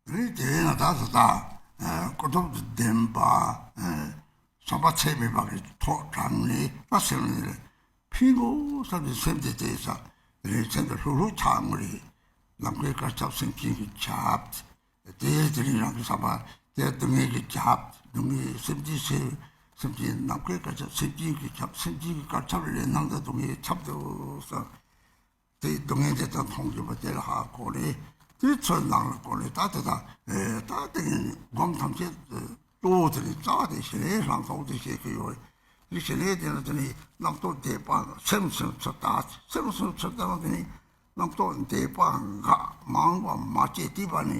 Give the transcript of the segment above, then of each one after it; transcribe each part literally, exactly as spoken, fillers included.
རེད། དེ་ན་ད་ད་ད་ཀུན་རྫོབ་ཏུ་བདེན་པ། བསམ་པ་ཚད་མེད་པ་གི་ཐོག་དྲངས་ནས་ད་སེམས་ནི་ཕིང་གོ་བསམ་གྱི་སེམས་དེ་དེ་ས་རེད། སེམས་དེ་ལྷུག་ལྷུག་ཆགས་ངོ་རེད། ནམ་མཁའི་དཀར་ཆབ་སེམས་ཅན་གྱི་ཆབ། དེ་དེ་རིང་རང་གི་བསམ་པ་དེ་སྡུག་བསྔལ་གྱི་ཆབ། སྡུག་བསྔལ་སེམས་ཅན་སེམས་སེམས་ཅན་ནམ་མཁའི་དཀར་ཆབ་སེམས་ཅན་གྱི་ཆབ། སེམས་ཅན་གྱི་དཀར་ཆབ་ལས་སྣང་དང་སྡུག་བསྔལ་ཆབ་ཏུ་བསམ། དེའི་སྡུག་བསྔལ་དེ་དག་མཐོང་གྱུར་པ་དེ་ལ་ཧ་གོ་ནས་དེའི་ཚོད་ནང་ལ་གོ་ནས་ད་དེ་དག་ཨེ་ད་དེ་ནི་སྒོམ་ཐམས་ཅད་གཙོ་བོ་དེ་ནི་རྩ་བ་དེ་ཞི་ལྷག་ལྷག་མཐོང་དེ་བཤད་ཀྱི་ཡོད་རེད། དེ་ཞི་ལྷག་དེ་ལ་དེ་ནི་རྣམ་རྟོག་དེ་སྤངས། སེམས་སེམས་ཚུལ་དག་སེམས་སེམས་ཚུལ་དག་དེ་ནི་རྣམ་རྟོག་དེ་སྤངས། འགག་མང་བ་མ་བྱས་དེ་བ་ནི་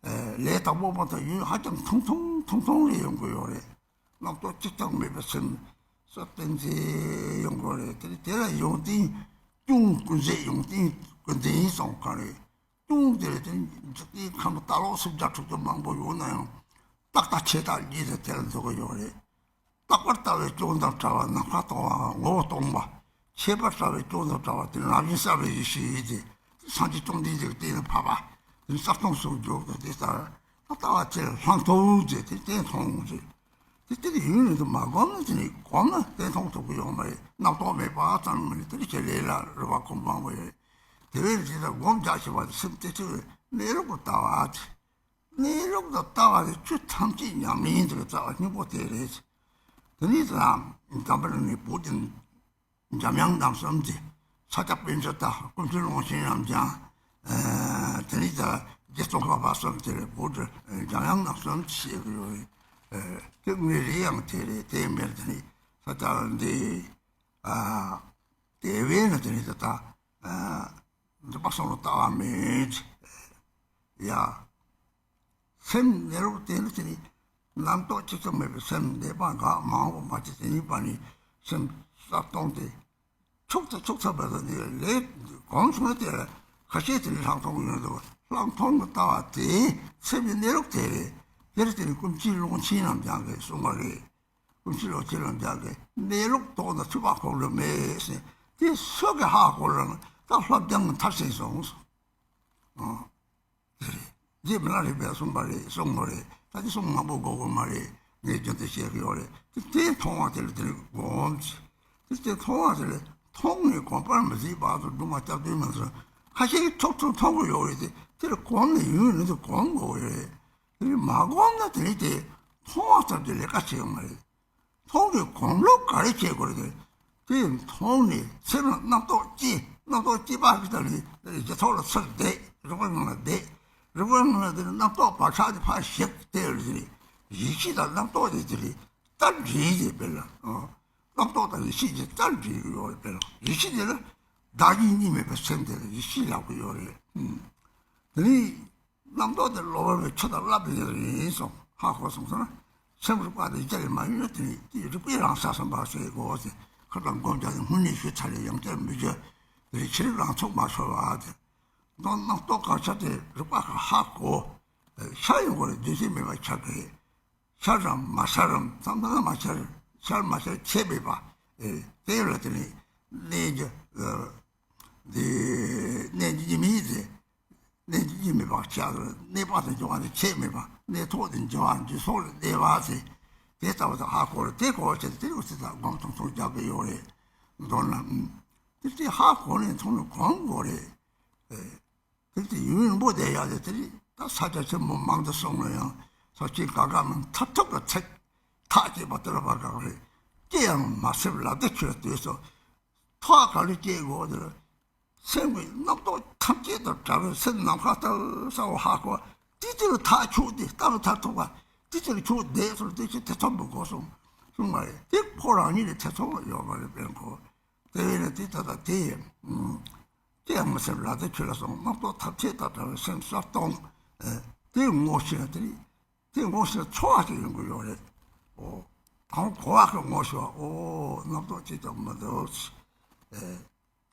ཨེ་ལས་དང་པོ་མ་དང་ཡུན་ཧ་ཅང་ཐུང་ཐུང་ཐུང་ཐུང་རེ་ཡོང་གི་ཡོད་རེད། རྣམ་རྟོག་གཅིག་ཀྱང་མེད་པའི་སེམས་སུ་གཏན་ཚིགས་ཡོང་དགོས་རེད། དེ་དེ་ལ་ཡོན་ཏན་ཅུང་ཀུན་ཟད། ཡོན་ཏན་ཀུན་ལྡན་སོང་ག་རེད། ཅུང་དེ་ལ་དེ་འཇིག་རྟེན་ཁམས་ལ་ལྟ་ལོག་སུམ་བརྒྱ་དྲུག་ཅུ་མང་པོ་ཡོད་ན་ཡང་རྟག་ལྟ་ཆོས་བདག་གཉིས་དེ་དེ་ལ་འཛུལ་གི་ཡོད་རེད། རྟག་པར་ལྟ་བའི་སྐྱོན་དང་བྲལ་བ་ནམ་མཁའ་མཐོང་བ་ངོ་བོ་སྟོང་པ། ཆོས་པར་ལྟ་བའི་སྐྱོན་དང་བྲལ་བ་དེ་རང་བཞིན་གསལ་བའི་ཡེ་ཤེས་ཡིན་ཏེ། སངས་རྒྱས་བཅོམ་ལྡན་འདས་ཀྱི་སྟེང་ནས་འཕགས་པ་དེ་གསལ་སྟོང་གསུངས་འཇོག་ཏུ་དེ་ལྟར་ལྟ་བ་ཆེར་ལྷག་མཐོང་ཟེར་དེ་བསྟན་མཐོང་ཟེར། དེ་ལྟར་ཡུན་རིང་དུ་མ་བསྒོམས་ན་དེ་ནི་གོམས་ན་བསྟན་མཐོང་ཐུབ་ཀྱི་ཡོད་མ་རེད། རྣམ་རྟོག་མེད་པ་ཙམ་མ་ཡིན་དེ་ནི་ཁྱེད་ལས་ལ་རུ་བ་གོམས་མང་པོ་ཡོད་རེད། དེ་བས་དེ་ལྟར་སྒོམ་རྒྱག་ཤེས་པ་དེ་སེམས་དེ་ཚོའི་གནས་ལུགས་ཀྱི་ལྟ་བ་དེ། གནས་ལུགས་དང་ལྟ་བ་དེ་ཆོས་ཐམས་ཅད་ཉམས་ལེན་དེ་ལ་རྩ་བ་སྙིང་པོ་དེ་རེད། དེ་ནས་ད་འཛམ་བུ་གླིང་ནས་བོད་དུ་འཇམ་དབྱངས་རྣམ་གསུམ་དེ་ས་སྐྱ་པཎ་ཆེན་དང་སྐུ་མཆེད་ཀློང་ཆེན་རབ་འབྱམས། དེ་ནས་ད་རྗེ་ཙོང་ཁ་པ་གསུམ་དེ་རེད། བོད་དུ་འཇམ་དབྱངས་རྣམ་གསུམ་ཞེས་ཀྱི་ཡོད་རེད། དེ་དངོས་རེད་ཡང་དེ་རེད། དེ་མེད་དེ་ནས་ས་སྐྱ་འདི། དེ་བས་ན་དེ་ནི་ད་ལྟ་འདི་པ་སོང་ལ་ལྟ་བ་མེད། ཡ། སེམས་གནས་ལུགས་དེ་ནི་དེ་ནི་རྣམ་རྟོག་གཅིག་ཀྱང་མེད་པའི་སེམས་འདས་པ་འགག་མ་འོངས་པ་མ་བྱས་དེ་ཉིད་པ་ནི་སེམས་གསལ་སྟོང་སྟེ། ཆོག་ཚ་ཆོག་ཚ་བ་དང་ནི་ལས་གོང་བྱུང་དེ་ཁ་ཤས་དེ་ནི་ལྷག་མཐོང་ཡོད་དོ། ལྷག་མཐོང་གི་ལྟ་བ་དེ་སེམས་ཀྱི་གནས་ལུགས་དེ་རེད། དེར་དེ་ནི་སྐུ་མཆེད་ཀློང་ཆེན་རབ་འབྱམས་ཀྱིས་གསུངས་པ་རེད། སྐུ་མཆེད་ཀློང་ཆེན་རབ་འབྱམས་ཀྱིས་གནས་ལུགས་རྟོགས་ན་ཆོས་པ་ཁོག་ལ་མེད་ཟེར། དེ་སུ་གིས་ཧ་གོ་རུང་ད་ལྷ་རྒྱལ་མཐར་ཕྱིན་སོང་། ཨ། དེ་རེད། རྗེ་མི་ལ་རས་པས་གསུངས་པ་རེད། གསུངས་པ་རེད། ད་དེ་གསུང་མང་པོ་དགོས་དགོས་མ་རེད། ངས་རྒྱུན་དུ་བཤད་ཀྱི་ཡོད་རེད། དེ་དེ་མཐོང་བ་དེ་ལ་དེ་ནི་སྒོམ། དེ་དེ་མཐོང་བ་དེ་ལ་མཐོང་ནས་གོམས་པར་མི་བྱེད་པ་དང་སྒྲུབ་པ་སྐྱབས་འགྲོའི་མི་ཚོ་ཁ་ཤས་ཀྱིས་ཐོབ་ཐུབ་མཐོང་གི་ཡོད་རེད། དེ་དེ་ལ་གོམས་ནས་ཡུན་རིང་དུ་གོམས་དགོས་རེད། དེ་མ་གོམས་ན་དེ་ནི་དེ་མཐོང་བ་ཙམ་གྱིས་ལས་ཀ་བྱེད་ཡོང་མ་རེད། མཐོང་གི་གོམས་ལོབས་ག་རེ་བྱེད་དགོས་རེད། དེ་མཐོང་ནས་སེམས་ལ་རྣམ་རྟོག་སྐྱེ། རྣམ་རྟོག་སྐྱེས་པ་གི་ད་ནི་རྗེས་ཐོག་ལ་ཚུར་བསྡད། རིག་པ་ངང་ལ་བསྡད། རིག་པ་ངང་ལ་དེ་ནི་རྣམ་རྟོག་བག་ཆགས་དེ་ཕར་ཞིག་དེ་ལ་དེ་ནི་ཡེ་ཤེས་དང་རྣམ་རྟོག་དེ་དེ་ལ་རྟ་འདྲེས་ཏེ་དཔེར་ན། རྣམ་རྟོག་དང་ཡེ་ཤེས་ཀྱི་རྩལ་འདྲེས་ཀྱི་ཡོད་རེད། དཔེར་ན་ཡེ་ཤེས་དེ་ལ་བདག་གིས་གཉིས་མེད་པའི་སེམས་དེ་ལ་ཡེ་ཤེས་ལབ་ཀྱི་ཡོད་རེད། ཨུམ། དེ་ནི་རྣམ་རྟོག་དེ་གློ་བུར་བའི་ཆུ་དང་སླབ་པའི་ཡུལ་ཡིན་སོང་ཧ་གོ་སོང་ཟེར་ན། སེམས་རིག་པ་དེ་རྒྱ་ལས་མ་ཡོད་ན་དེ་ནི་དེ་རིག་པའི་རང་ས་སམ་པ་ཟེར་དགོས་ཟེར། ཁ་དང་སྒོམ་རྒྱག་ནས་སྔོན་ནས་ཞུས་ཚར་ལས་ཡང་བསྐྱར་མི་བརྗོད། དེ་ནི་ཤེས་རིག་རང་ཚུགས་མ་ཤོར་བ་དེ། མདོར་རྣམ་རྟོག་གང་ཤར་དེ་རིག་པ་གིས་ཧ་གོ། ཤར་ཡོང་དགོས་རེད། རྡུལ་ཕྲན་མེད་པ་ཆགས་ཀྱི་རེད། ཤར་རམ་མ་ཤར་རམ་མཚམས་མཚམས་མ་ཤར། ཤར་མ་ཤར་ཁྱད་མེད་པ། ཨེ། དེ་ལ་དེ་ནི་གནས་ཀྱི་ཨ་དེ་གནས་ཀྱི་གཉིས་མེད་དེ། གནས་ཀྱི་གཉིས་མེད་པ་ཆགས། གནས་པ་དང་འབྱུང་བ་དེ་ཁྱད་མེད་པ། གནས་ཐོག་དེ་འབྱུང་བ་འབྱུང་སོགས་ལ་གནས་པ་ཟེར། དེ་ལྟ་བུ་དང་ཧ་གོ་རེད། དེ་གོ་བ་ཆེ་དེ་རིགས་སྲིད་དང་སྒོམ་དང་ཚོགས་རྒྱག་གི་ཡོད་རེད། མདོར་ན། ཨུམ། དེ་དེ་ཧ་གོ་ནས་མཐོང་ནས་གོམས་དགོས་རེད། ཨེ། དེ་དེ་ཡུན་རིང་པོ་བསྡད་ཡག་དེ་དེ་རེད། ད་ས་ཆ་ཆེན་པོ་མང་དུ་སོང་ན་ཡང་ས་ཆེན་ག་ག་མིན་མཐར་ཐུག་གི་ཚིག་ཐག་བཅད་པ་དེ་ལ་བར་ག་རེད། སྐྱེ་ཡང་མ་སྲིད་ལབ་དེ་ཁྱོད་ལྟོས་སོ། ཐག་ག་ལེ་བཅད་དགོས་དེ་ལ། སེམས་ཀྱི་རྣམ་རྟོག་ཐམས་ཅད་དང་བྲལ་བའི་སེམས་ནམ་མཁའ་ལྟ་བུ་གསལ་བོ་ཧ་གོ། དེ་དེ་ལ་ཐག་ཆོད་དེ་ལྟ་བུ་མཐར་ཐུག་པ། དེ་དེ་ལ་ཁྱོད་བསྡད་སོ་དེ་ཆེ་དེ་ཐོབ་མི་དགོས་སོང་གསུངས་པ་རེད། དེ་ཁོ་རང་ཉིད་ལ་ཐེ་ཚོམ་ཡོད་མ་རེད། དཔེར་ན་ཁོ། དེ་བས་ན་དེ་ད་ལྟ་དེ་ཡིན། ཨུམ། དེ་ཡང་མི་སེམས་ལ་དེ་ཁྱོད་ལ་སོང་རྣམ་རྟོག་ཐམས་ཅད་དང་བྲལ་བའི་སེམས་གསལ་སྟོང་། ཨེ། དེ་ངོ་ཤེས་ན་དེ་རེད། དེ་ངོ་ཤེས་ན་ཚོར་བ་ཞིག་ཡོང་གི་ཡོད་རེད། ཨོ། དང་གོ་བ་གི་ངོ་ཤེས་པ། ཨོ། རྣམ་རྟོག་ཅིག་ཀྱང་མི་འདུག་ཨེ།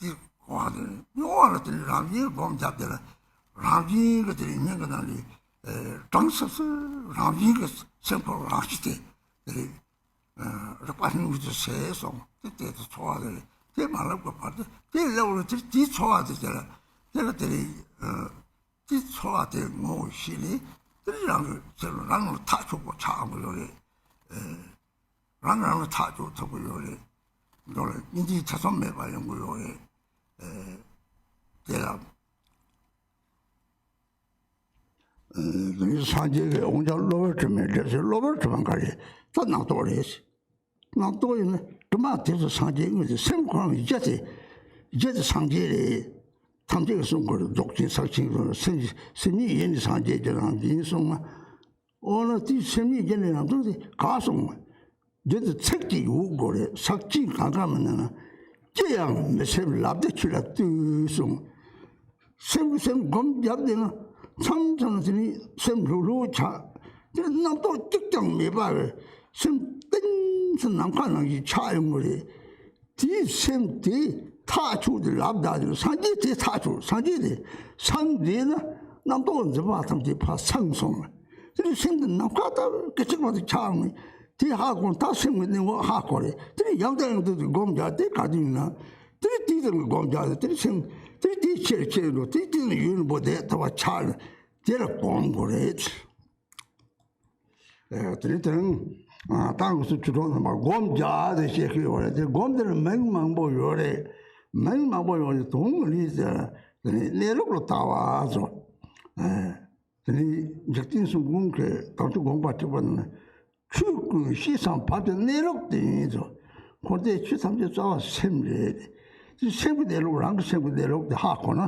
དེ་གོ་བ་དེ་རེད། མྱོང་བ་ལ་དེ་ནི་རང་བཞིན་སྒོམ་རྒྱབ་དེ་ལ་རང་བཞིན་གྱི་དེ་རེད། སྙིང་གི་ནང་ནས་ཨེ་གྲང་སིབ་སིབ་རང་བཞིན་གྱི་སེམས་ཁོ་རང་ཤི་དེ་དེ་རེད། རིག་པ་སྙིང་དུ་ཟད་སོང་། དེ་དེ་དེ་ཚོར་བ་དེ་རེད། དེ་མ་ལབ་ཀྱི་བར་དུ་དེ་ལབ་རུང་དེ་དེའི་ཚོར་བ་དེ་དེ་ལ་དེ་ལ་དེ་རེད། དེ་ཚོར་བ་དེ་ངོ་ཤེས་ནས་ དེ་རིང་རང་གི་ཚེ་ལ་རང་ལ་ཐག་ཆོད་པ་ཆགས་ཡོང་གི་ཡོད་རེད། ཨེ། རང་གིས་རང་ལ་ཐག་གཅོད་ཐུབ་ཀྱི་ཡོད་རེད། མདོར་ན་གཉིས་འཛིན་ཐེ་ཚོམ་མེད་པ་ཡོང་གི་ཡོད་རེད། ཨེ། དེ་ལ། ཨེ། སངས་རྒྱས་ཀྱི་དབང་ཆ་གློ་བུར་དྲི་མས་འདྲེན་ཟེར། གློ་བུར་དྲི་མ་ག་རེ་ད་རྣམ་རྟོག་རེད། རྣམ་རྟོག་ཡིན་ན་དྲི་མ་དེ་ཚོ་སངས་རྒྱས་དངོས་དེ་སེམས་ཁོ་རང་གི་རྒྱུ་དེ། རྒྱུ་དེ་སངས་རྒྱས་རེད། ཐམས་ཅད་ཀྱིས་གསུང་གི་རེད། རྫོགས་ཆེན་ཟབ་ཆེན་གསུང་སེམས་སེམས་ཉིད་ཡེ་ནས་སངས་རྒྱས་ཀྱི་རང་བཞིན་གསུངས་ན། འོ་ན་དེའི་སེམས་ཉིད་ཀྱི་ནི་རང་དོན་དེ་ག་གསུངས། རྒྱུ་དེ་ཚིག་གཅིག་ཡོད་དགོས་རེད། ཟབ་ཆེན་གང་ག་མིན་ན་ན། ཅི་ཡང་མི་སེམས་ལབ་སྟེ་ཆོས་ལ་ལྟོས་གསུངས། སེམས་ཀྱི་སེམས་སྒོམ་བརྒྱབ་བསྡད་ན་མཚམས་མཚམས་ལ་དེ་ནི་སེམས་ལྷུག་ལྷུག་ཆགས། དེ་རྣམ་རྟོག་གཅིག་ཀྱང་མེད་པ་བས་སེམས་གཏིང་ཟབ་ནམ་མཁའ་ནང་བཞིན་ཆགས་ཡོང་གི་རེད། དེའི་སེམས་དེ་ཐག་ཆོད་དེ་ལབ་ད་དེ་སངས་རྒྱས་དེ་ཐག་ཆོད། སངས་རྒྱས་དེ་སངས་རྒྱས་ན་རྣམ་རྟོག་འཛིན་པ་ཐམས་ཅད་ཕར་སངས་སོང་། དེ་ནི་སེམས་དེ་ནམ་མཁའ་ལྟ་བུ་སྐད་ཅིག་མ་གཏོགས་ཆགས་མེད། དེ་ཧ་གོ་ན་ད་སེམས་ཀྱི་གནས་ངོ་ཧ་གོ་རེད། དེ་ནི་ཡང་དང་ཡང་དུ་དེ་སྒོམ་རྒྱག་དེ་ག་དུས་ཡིན་ན། དེ་ནི་དེའི་སྟེང་གི་སྒོམ་རྒྱག་དེ་ནི་སེམས་དེ་ནི་དེའི་ཆེར་ཆེར་འགྲོ། དེ་དེ་ནི་ཡུན་པོ་དེ་ཐོབ་པ་ཆགས་ནས་དེ་ལ་སྒོམ་དགོས་རེད། ཨེ། དེ་རིང་དེ་རིང་། ཨ། ཏང་གི་སུ་ཆུ་གྲོང་རྣམ་པ་སྒོམ་རྒྱག་དེ་བཤད་ཀྱི་ཡོད་རེད། དེ་སྒོམ་དེ་ལ་མིང་མང་པོ་ཡོད་རེད། མིང་མང་པོ་ཡོད་རེད། དོན་ལ་དེ་དེ་ནི་གནས་ལུགས་ལ་ལྟ་བ་ཚོ། ཨེ། དེ་ནི་འཇིག་རྟེན་གསུམ་མགོན་གྱི་དམ་ཆོས་དགོངས་པ་གཅིག་པ་ནི། ཆོས་ཀུན་གཤིས་སམ་བབ་ཀྱི་གནས་ལུགས་དེ་ཡིན་ཚུལ། འཁོར་འདས་ཆོས་ཐམས་ཅད་རྩ་བ་སེམས་རེད། དེ་སེམས་ཀྱི་གནས་ལུགས། རང་གི་སེམས་ཀྱི་གནས་ལུགས་དེ་ཧ་གོ་ན།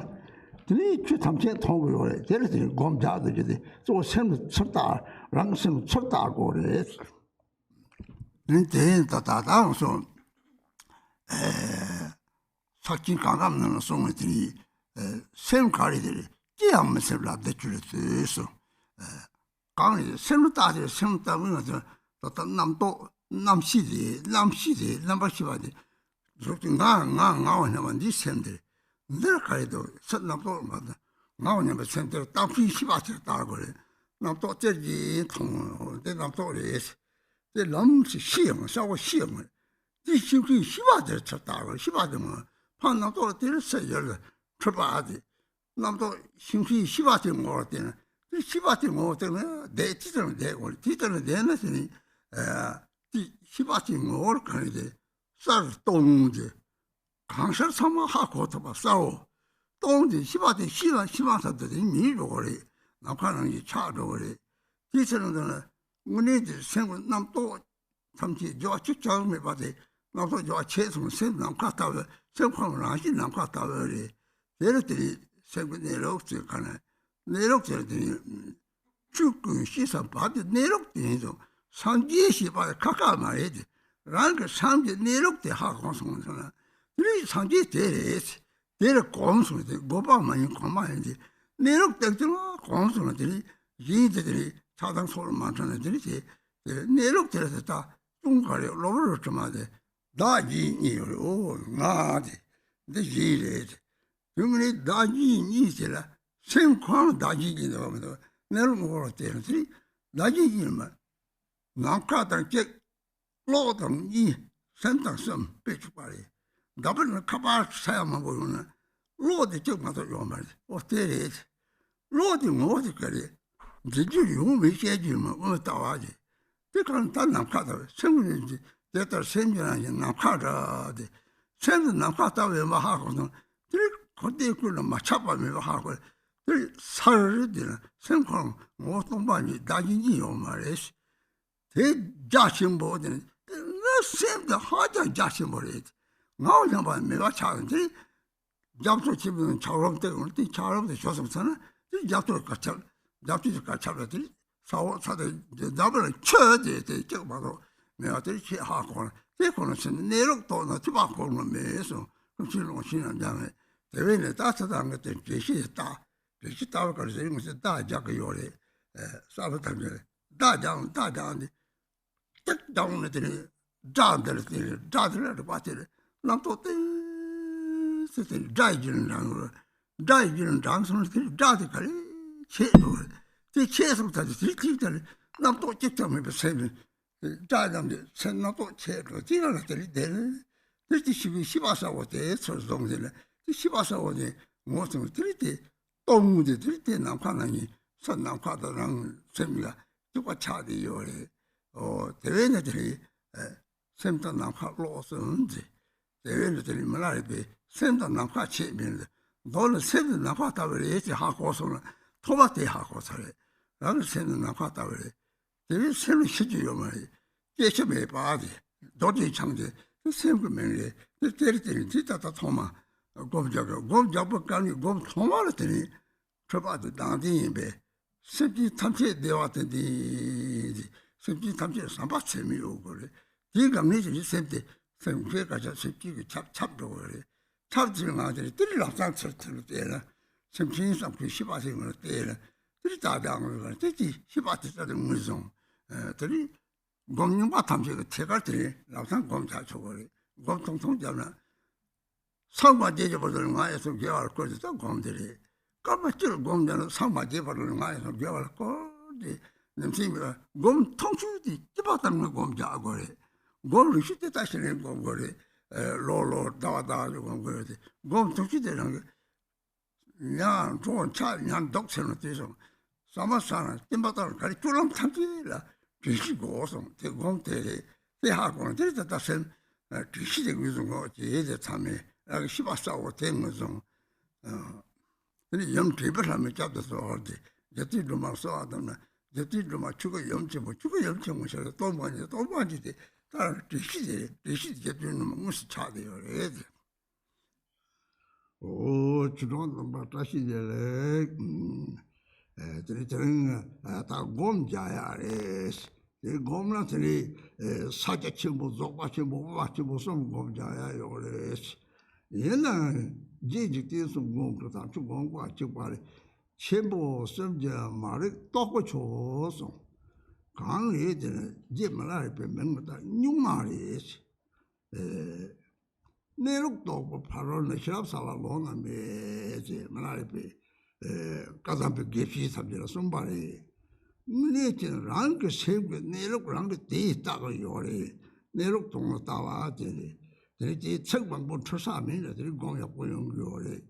དེ་ནས་ཆོས་ཐམས་ཅད་མཐོང་གི་ཡོད་རེད། དེ་ལ་དེ་སྒོམ་རྒྱག་དགོས་ཀྱི་དེ་གཙོ་བོ་སེམས་ལ་ཚུར་ལྟ། རང་གི་སེམས་ལ་ཚུར་ལྟ་དགོས་རེད། དེ་དེ་ད་ད་ད་སོང་། ཨེ། ཟབ་ཆེན་གང་ག་མིན་ན་གསུངས་པའི་དེ་ནི། ཨེ། སེམས་ག་རེ་དེ་རེད། ཅི་ཡང་མི་སེམས་ལབ་སྟེ་ཆོས་ལ་ལྟོས་གསུངས། ཨེ། གང་རེད། སེམས་ལ་བལྟ་དེ་སེམས་ལྟ་བུ་ང་ཚོ་ད་ལྟ་རྣམ་རྟོག་རྣམ་ཤེས་དེ་རྣམ་ཤེས་དེ་རྣམ་པར་ཤེས་པ་དེ། གཟུགས་དེ་ང་ང་ང་བ་སྙམ་པ་འདི་སེམས་དེ་རེད། འདིར་ག་རེ་འདུག་ས། རྣམ་རྟོག་མ་དང་ང་བ་སྙམ་པའི་སེམས་དེར་བརྟག་ཕྱིན་ཤེས་པ་དེར་བལྟ་དགོས་རེད། རྣམ་རྟོག་ཅེར་གྱིས་མཐོང་། འདི་རྣམ་རྟོག་རེད། དེ་ལམ་ཞིག་ཤེས་ཡོང་། གསལ་པོ་ཤེས་ཡོང་། དེ་ཤེས་མཁན་ཤེས་པ་དེར་ཚུར་བལྟ་དགོས། ཤེས་པ་དེ་མ་ཕར་རྣམ་རྟོག་དེར་སེམས་ཡོད་ལ་འཁྲུལ་པ་དེ། རྣམ་རྟོག་ཤེས་མཁན་ཤེས་པ་དེ་ངོ་བོར་བལྟས་ན། དེ་ཤེས་པ་དེ་ངོ་བོར་བལྟས་ན་བསྡད། དེ་ལྟར་བསྡད་དགོས་རེད། དེ་ལྟར་བསྡད་ན་དེ་ནི། ཨ། དེ་ཤེས་པ་དེ་ངོ་བོར་གང་རེད་དེ། གསལ་སྟོང་དེ། གང་ཤར་ཚང་མ་ཧ་གོ་ཐུབ་པ་གསལ་བོ། སྟོང་དེ་ཤེས་པ་དེ་ཤེས་ལ་ཤེས་མ་ཐག་ཏུ་དེ་མིད་འགྲོ་གི་རེད། ནམ་མཁའ་ནང་བཞིན་ཆགས་འགྲོ་གི་རེད། དེ་ཚེ་རིང་དུ་ན་དངོས་གནས་དེ་སེམས་ཀྱི་རྣམ་རྟོག་ཐམས་ཅད་འགྱུར་བ་ཅི་ཡང་མེད་པ་དེ། རྣམ་རྟོག་འགྱུར་བ་ཆད་སོང་། སེམས་ནམ་མཁའ་ལྟ་བུ། སེམས་ཁོ་རང་རང་བཞིན་ནམ་མཁའ་ལྟ་བུ་རེད། དེ་ལ་དེ་ནི་སེམས་ཀྱི་གནས་ལུགས་ཚོའི་ཁ་ན། གནས་ལུགས་དེ་ལ་དེ་ནི། ཆོས་ཀུན་གཤིས་སམ་བབ་ཀྱི་གནས་ལུགས་དེ་ཡིན་ཙང་སངས་རྒྱས་ཞེས་པ་ཁ་ཁ་མ་རེད་དེ། རང་གི་སེམས་ཀྱི་གནས་ལུགས་དེ་ཧ་གོ་སོང་ཟེར་ན། དེ་ནི་སངས་རྒྱས་དེ་རེད། དེ་ལ་གོམས་སོང་དེ་དགོས་པ་མ་ཡིན་གོམས་པ་ཡིན་ཏེ། གནས་ལུགས་ཏག་ཏག་ལ་གོམས་སོང་ན་དེ་ནི་གཞན་དེ་དེ་ནི་ཆགས་སྡང་ཚོར་མ་འཕྲོད་ན་དེ་ནི་དེ། དེ་གནས་ལུགས་དེ་ལ་དེ་ལྟ་ཅུང་ག་རེ་གློ་བུར་དྲི་མ་དེ་བདག་གཞན་གཉིས་ཡོད་རེད། འོ་ང་དེ་འདི་གཞན་རེད། དེ་ངས་བདག་གཞན་གཉིས་དེ་ལ་སེམས་ཁོ་རང་བདག་གཞན་གཉིས་འདུག་མི་འདུག་གནས་ལུགས་ངོ་བོར་བལྟས་ན་དེ་བདག་གཞན་གཉིས་མ། ནམ་མཁའ་དང་གཅིག་གློག་དང་གཉིས། སེམས་དང་གསུམ་དཔེ་བཅུག་པ་རེད། འདྲ་པར་ནི་ཁ་པར་ས་ཡ་མང་པོ་ཡོང་ན། གློག་དེ་གཅིག་མ་གཏོགས་ཡོད་མ་རེད། ཨོ་དེ་རེད། གློག་དེ་ངོ་བོ་དེ་ག་རེད། འཛིན་རྒྱུ་ཡོང་མེད་བཤད་རྒྱུ་མ་དབུ་མ་ལྟ་བ་རེད། དེ་གང་ལྟར་ནམ་མཁའ་དང་སེམས་ཀྱི་དེ་ལྟར་སེམས་ཀྱི་རང་བཞིན་ནམ་མཁའ་འདྲ་སྟེ། སེམས་དེ་ནམ་མཁའ་ལྟ་བུ་ཡིན་པ་ཧ་གོ་སོང་། དེ་འཁོར་འདས་ཀུན་ལ་མ་ཁྱབ་པ་མེད་པ་ཧ་གོ། དེ་སར་དེ་ལ་སེམས་ཁོ་རང་ངོ་བོ་སྟོང་པ་ཉིད་བདག་གཞན་གཉིས་ཡོད་མ་རེད། དེ་རྒྱ་ཆེན་པོ་དེ་ནི་དེ་ནི་སེམས་དེ་ཧ་ཅང་རྒྱ་ཆེན་པོ་རེད། ངའོ་སྙམ་པ་མེད་པ་ཆགས་ཡོང་དེ། རྒྱ་མཚོ་ཆེན་པོའི་ཆགས་རོམ་སྟེ་ཡོང་དེ་ཆགས་རོམ་དེ་ཞོ་སོང་ཚར་ན་དེ་རྒྱ་མཚོ་ག་ཆགས། རྒྱ་མཚོ་ག་ཆགས་ལ་དེ་ས་འོག་ཚ་དེ་རྒྱ་མཚོ་ལ་ཆོས་དེ་དེ་གཅིག་མ་གཏོགས་མེད་པ་དེ་ཆེས་ཧ་གོ་ན་དེ་ཁོ་ན་སེམས་གནས་ལུགས་རྟོགས་ན་ཐུབ་པ་གོ་ནོ་མེད་སོང་། ཀུན་མཁྱེན་ཀློང་ཆེན་རྣམས་ཀྱང་མེད། དེ་བས་ནས་ད་ཚ་དང་ངེས་དེ་འགྲེལ་བཤད་ལྟ། འགྲེལ་བཤད་ལྟ་བ་ག་རེ་ཟེར་ཡོང་ཟེར་བརྡ་རྒྱག་གི་ཡོད་རེད། གསར་པ་ཐམས་ཅད་བརྡ་རྒྱག་བརྡ་རྒྱག་འདི། ཏིག་ཏག་ནི་དེ་ནི་སྒྲ་འདི་ལ་དེ་ནི་སྒྲ་དེ་ལ་རིག་པ་དེ་ནི་རྣམ་རྟོག་ཏིག་ཙེ་དེ་ནི་སྒྲ་ཡི་རྒྱུད་ལ་འབྲང་ཡོད། སྒྲ་ཡི་རྒྱུད་ལ་འབྲང་སོང་ན་དེ་ནི་སྒྲ་དེ་ག་རེ་ཆད་འགྲོ་གི་རེད། དེ་ཆད་སོང་ཙང་དེ་དེ་དེ་ལྟར་རྣམ་རྟོག་གཅིག་ཀྱང་མེད་པའི་སེམས་ནི་སྒྲ་རྣམས་དེ་སེམས་རྣམ་རྟོག་ཆད་འགྲོ་དེ་ལ་ལ་དེ་ནི་དེ་ནི་དེ་དེ་ཤེས་པའི་ཤེས་པ་གསལ་བོ་དེ་ཚུར་བཟུང་དེ་ལ་དེ་ཤེས་པ་གསལ་བོ་དེ་ངོ་སོང་དེ་ནི་དེ། སྟོང་དེ་དེ་དེ་ནམ་མཁའ་ནང་བཞིན་ས་ནམ་མཁའ་དང་རང་ སེམས་ལ་གཅིག་པ་ཆགས་བསྡད་ཡོད་རེད། ཨོ་དེ་བས་ན་དེ་རེད། སེམས་དང་ནམ་མཁའ་ལོག་སོང་ཟེར། དེ་བས་ན་དེ་རེད་མི་ལ་རེད་པས་སེམས་དང་ནམ་མཁའ་ཆད་མིན་ལ། མདོར་ན་སེམས་དང་ནམ་མཁའ་ལྟ་བུ་རེད་ཅེས་ཧ་གོ་སོང་ལ། ཐོག་མ་དེ་ཧ་གོ་ཚར་རེད། རང་གི་སེམས་དང་ནམ་མཁའ་ལྟ་བུ་རེད། དེ་བས་སེམས་ལ་ཤེས་རྒྱུ་ཡོད་མ་རེད། སྐྱེ་ཤི་མེད་པ་དེ། རྡོ་རྗེ་འཆང་དེ་དེ་སེམས་ཀྱི་མིང་རེད། དེ་དེར་དེ་རིང་དེ་ད་ལྟ་ཐོག་མ་སྒོམ་རྒྱག་གི་སྒོམ་རྒྱག་པ་གང་ནས་སྒོམ་ཐོག་མ་ལ་དེ་ནི་འཕྲོད་པ་དེ་དང་དེ་ཡིན་པས། སེམས་ཅན་ཐམས་ཅད་བདེ་བ་དེ་འདི་ཡིན། སེམས་ཅན་ཐམས་ཅད་བསམ་པ་ཚད་མེད་ཡོད་དགོས་རེད། དེའི་སྒང་ནས་ཀྱི་སེམས་དེ་སེམས་ཁའི་སྐད་ཆ་སེམས་ཅན་གྱི་ཆབ་ཆབ་འགྲོ་དགོས་རེད། ཆབ་ཚུལ་ངང་དེ་རེད། དེར་ལམ་སང་ཚུར་དེ་ལ་བལྟས་ན། སེམས་ཅན་བསམ་ཁའི་ཤེས་པ་ཞིག་ངོས་ལ་བལྟས་ན། དེར་ད་ལྟ་ངོས་ལ་དེ་ཅི་ཤེས་པ་དེ་ལྟ་དུ་ངོས་བཟུང་། དེ་རེད། སྒོམ་རྙིང་པ་ཐམས་ཅད་ཀྱི་ཐད་ཀར་དེ་རེད། ལམ་སང་སྒོམ་རྒྱག་ཆོག་གི་རེད། སྒོམ་ཐུང་ཐུང་བརྒྱབ་ན། སངས་མ་རྒྱས་ཀྱི་བར་དུ་ང་ཡི་སོ་དགེ་བར་བཀོད་དེ་ད་སྒོམ་དེ་རེད། སྐར་མ་གཅིག་ལ་སྒོམ་བརྒྱབ་ན་སངས་མ་རྒྱས་བར་དུ་ང་ཡི་སོ་དགེ་བར་བཀོད་དེ། ནམ་སེམས་ཀྱི་སྒོམ་ཐུང་ཤོས་དེ་སྐྱིད་པ་ལྟར་ང་སྒོམ་རྒྱག་དགོས་རེད། སྒོམ་རིང་ཤོས་དེ་ད་ཤི་རན་སྒོམ་དགོས་རེད། ལོ་ལོ་ཟླ་བ་ཟླ་བ་ཞིག་སྒོམ་དགོས་རེད། སྒོམ་ཐུང་ཤོས་དེ་རང་གི་ཉ་འགྲོ་ཆ་ཉ་འདོགས་ཟེར་ནས་དེ་སོང་། ས་མ་ས་ན་བསྟན་པ་ལྟར་ག་རེ་སྤྱོད་ལམ་ཐམས་ཅད་ལ་དྲན་ཤེས་དགོས་སོང་། དེ་སྒོམ་དེ་རེད། དེ་ཧ་གོ་ན་དེ་ད་ལྟ་སེམས་དྲན་ཤེས་དེ་ངོས་བཟུང་དགོས་ཀྱི་དེ་ཚང་མས་རང་གི་ཤེས་པ་གསལ་བོ་དེ་ངོས་བཟུང་། དེ་ནི་ཡུམ་དྲན་པའི་ལྷ་མོས་སྐྱབས་སུ་གསོལ་བ་དེ། རྒྱལ་སྲས་སྒྲོལ་མ་གསོལ་བ་བཏབ་ན། རྒྱལ་སྲས་སྒྲོལ་མ་ཆོས་སྐུ་ཡུམ་ཆེན་པོ། ཆོས་སྐུ་ཡུམ་ཆེན་པོ་ཞེས་སྟོན་པ་ཉིད། སྟོན་པ་ཉིད་དེ་ད་དྲན་ཤེས་དེ་རེད། དྲན་ཤེས་དེ་རྒྱལ་སྲས་སྒྲོལ་མ་དངོས་སུ་ཆགས་བསྡད་ཡོད་རེད། ཨོ་ཆོས་གྲོགས་རྣམ་པ་བཀྲ་ཤིས་བདེ་ལེགས། ཨེ་དེ་རིང་དེ་རིང་ཨ་ད་སྒོམ་རྒྱག་ཡག་རེད། དེ་སྒོམ་ན་དེ་རིང་ཨེ་ས་སྐྱ་ཆེན་པོ་རྫོགས་པ་ཆེན་པོ་དབུ་མ་ཆེན་པོ་གསུམ་སྒོམ་རྒྱག་ཡག་ཡོད་རེད། ཡིན་ནའང་རྗེ་འཇིག་རྟེན་གསུམ་མགོན་གྱི་དམ་ཆོས་སྒོམ་པ་གཅིག་པ་རེད། ཆེན་པོ་གསུམ་གྱི་མ་རིག་རྟོག་པ་ཆོད་གསུངས། གང་རེད་དེ་ནི་རྗེ་མི་ལ་རས་པའི་མིང་ལ་ད་གཉུག་མ་རེད། ཨེ། གནས་ལུགས་རྟོགས་པ་ཕ་རོལ་ནས། ཤེས་རབ་གསལ་བ་ལོགས་ན་མེད་ཅེས་མི་ལ་རས་པའི་ཨེ་བཀའ་གདམས་པའི་དགེ་བཤེས་ཐམས་ཅད་ལ་གསུངས་པ་རེད། དངོས་གནས་ཀྱི་རང་གི་སེམས་ཀྱི་གནས་ལུགས་རང་གིས་དེ་ཡིས་བལྟ་གི་ཡོད་རེད། གནས་ལུགས་དོན་ལ་ལྟ་བ་དེ་རེད། དེ་རེད་དེ་ཚིག་མང་པོ་འཁྲུལ་ས་མིན་ལ་དེ་རེད་སྒོམ་ཡག་པོ་ཡོང་གི་ཡོད་རེད།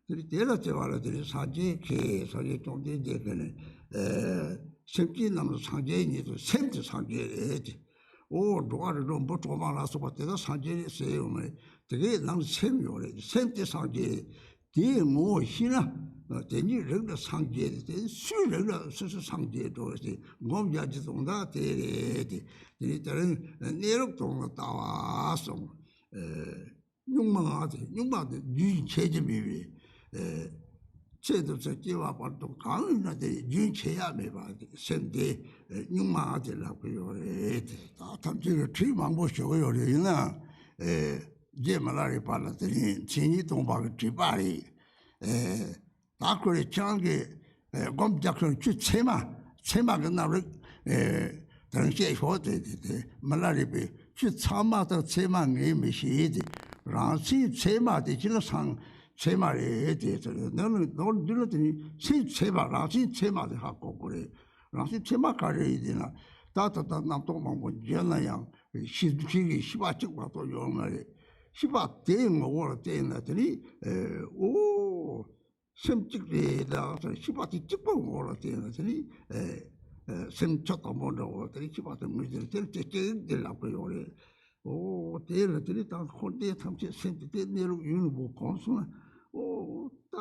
དེ་རེད་དེ་ལ་བརྩེ་བ་ལ་དེ་རེད་སངས་རྒྱས་ཁྱེད་སངས་རྒྱས་བཅོམ་ལྡན་འདས་ཀྱིས་ནི་ཨེ་སེམས་ཅན་རྣམས་ལ་སངས་རྒྱས་ཉིད་དུ། སེམས་དེ་སངས་རྒྱས་རེད་དེ། ཨོ་འགྲོ་བ་རིགས་དྲུག་འབུ་གྲོག་མ་ལ་སོགས་པ་དེ་དག་སངས་རྒྱས་རེད་ཟེར་ཡོང་མེད། དེ་གའི་ནང་སེམས་ཡོད་རེད། སེམས་དེ་སངས་རྒྱས། དེའི་ངོ་བོ་ཤེས་ན་དེ་ཉིད་རིགས་ལ་སངས་རྒྱས་ཏེ། དེ་སུའི་རིགས་ལ་སོ་སོ་སངས་རྒྱས་འགྲོ་ཟེར་སྒོམ་རྒྱག་རྒྱུ་དོན་དག་དེ་རེད་དེ། དེ་ནི་དེ་རིང་གནས་ལུགས་དོན་ལ་ལྟ་བ་གསུངས། ཨེ་གཉུག་མ་ལྔ་དེ་གཉུག་མ་དེ་རྒྱུན་ཆད་ཀྱི་མེད་པའི་ཨེ་ཚེ་འདི་ཚེ་སྐྱེ་བ་བར་དུ་གང་ཡིན་ན་དེ་རྒྱུན་ཆད་ཡག་མེད་པ་དེ་སེམས་དེ་ཨེ་གཉུག་མ་དེ་ལབ་ཀྱི་ཡོད་རེད། ད་ཐམས་ཅད་ཀྱིས་བྲིས་མང་པོ་ཞུ་གི་ཡོད་རེད། ཡིན་ནའང་ཨེ་རྗེ་མི་ལ་རས་པ་ལ་དེ་རིང་མཚན་ཉིད་སྟོང་པ་གི་བྲིས་པ་རེད། ཨེ་ད་ཁོ་རེ་ཁྱེད་རང་གིས་ཨེ་སྒོམ་རྒྱག་ཁར་ཆོས་ཚད་མ་ཚད་མ་གི་རྣམ་རིག་ཨེ་དེ་རིང་བཤད་ཤོག་དེ་དེ་དེ་མི་ལ་རས་པའི་ཆོས་ཚད་མ་དང་ཚད་མ་ངས་མི་ཤེས་ཏེ། རང་སེམས་ཚད་མ་དེ་ཅི་ལ་སང་ཚད་མ་རེད་དེ་ཟེར། ནང་ལ་མདོར་བསྡུས་ན་དེ་ནི་སེམས་ཚད་མ་རང་སེམས་ཚད་མ་དེ་ཧ་གོ་དགོས་རེད། རང་སེམས་ཚད་མ་ག་རེ་ཡིན་ཟེར་ན། ད་ད་ལྟ་རྣམ་རྟོག་མང་པོ་བརྗོད་ན་ཡང་ཤེས་ཤེས་ཀྱི་ཤེས་པ་གཅིག་མ་གཏོགས་ཡོད་མ་རེད། ཤེས་པ་དེའི་ངོ་བོ་ལ་བལྟས་ན་དེ་ནི་ཨེ་ཨོ། སེམས་གཅིག་རེད་ད་ཟེར། ཤེས་པ་དེ་གཅིག་པ་ངོ་ལ་བལྟས་ན་དེ་ནི་ཨེ་ཨེ་སེམས་ཆ་དང་པོ་འདྲ་བོ་དེ་ནི་ཤེས་པ་དེ་ངོས་འཛིན་དེ་ལ་དེ་གཅིག་དེ་ལབ་ཀྱི་ཡོད་རེད། ཨོ་དེ་ལ་དེ་ནི་ད་འཁོར་འདས་ཐམས་ཅད་སེམས་དེ་དེ་གནས་ལུགས་ཡིན་ནོ་བོ་གོམས་སོང་ན། ཨོ་ད་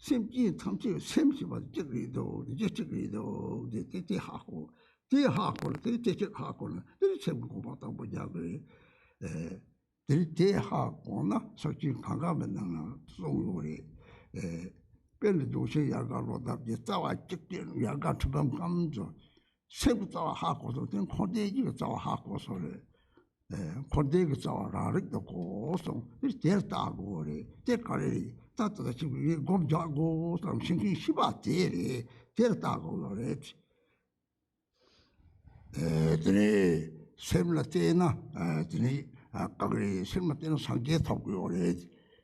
སེམས་ཅན་ཐམས་ཅད་སེམས་ཞེས་པ་དེ་གཅིག་རེད་འདུག་རྒྱུ་གཅིག་རེད་འདུག་དེ་དེ་དེ་ཧ་གོ། དེ་ཧ་གོ་ལ་དེ་དེ་གཅིག་ཧ་གོ་ལ་དེ་ནི་སེམས་ཀྱི་གོ་འཕང་དང་པོ་རྒྱག་གི་རེད། ཨེ། དེ་དེ་ཧ་གོ་ན་ས་བཅུའི་གང་ག་མའི་ནང་ན་གསུངས་ཡོད་རེད། ཨེ། དཔེར་ན་གདུང་ཤིང་ཡལ་ག་ལོ་འདབ་ཀྱི་རྩ་བ་གཅིག་སྟེ། ཡལ་ག་ཁྲི་འབུམ་གང་ཚོ། སེམས་ཀྱི་རྩ་བ་ཧ་གོ་སོང་། དེ་འཁོར་འདས་ཀྱི་རྩ་བ་ཧ་གོ་སོང་རེད། ཨེ། འཁོར་འདས་ཀྱི་རྩ་བ་རང་རིག་ཏུ་གོ་སོང་། དེ་དེར་བལྟ་དགོས་རེད། དེ་ག་རེ་རེད། ད་ད་ད་ཅིག་སྒོམ་རྒྱག་དགོས་དང་ཤེས་མཁན་ཤེས་པ་དེ་རེད། དེར་བལྟ་དགོས་ལོ་རེད། ཨེ་དེ་ནས་སེམས་ལ་བལྟས་ན་ཨེ་དེ་ནས་ཨ་ག་རེ་སེམས་ལ་བལྟས་ན་སངས་རྒྱས་ཐོབ་ཀྱི་ཡོད་རེད།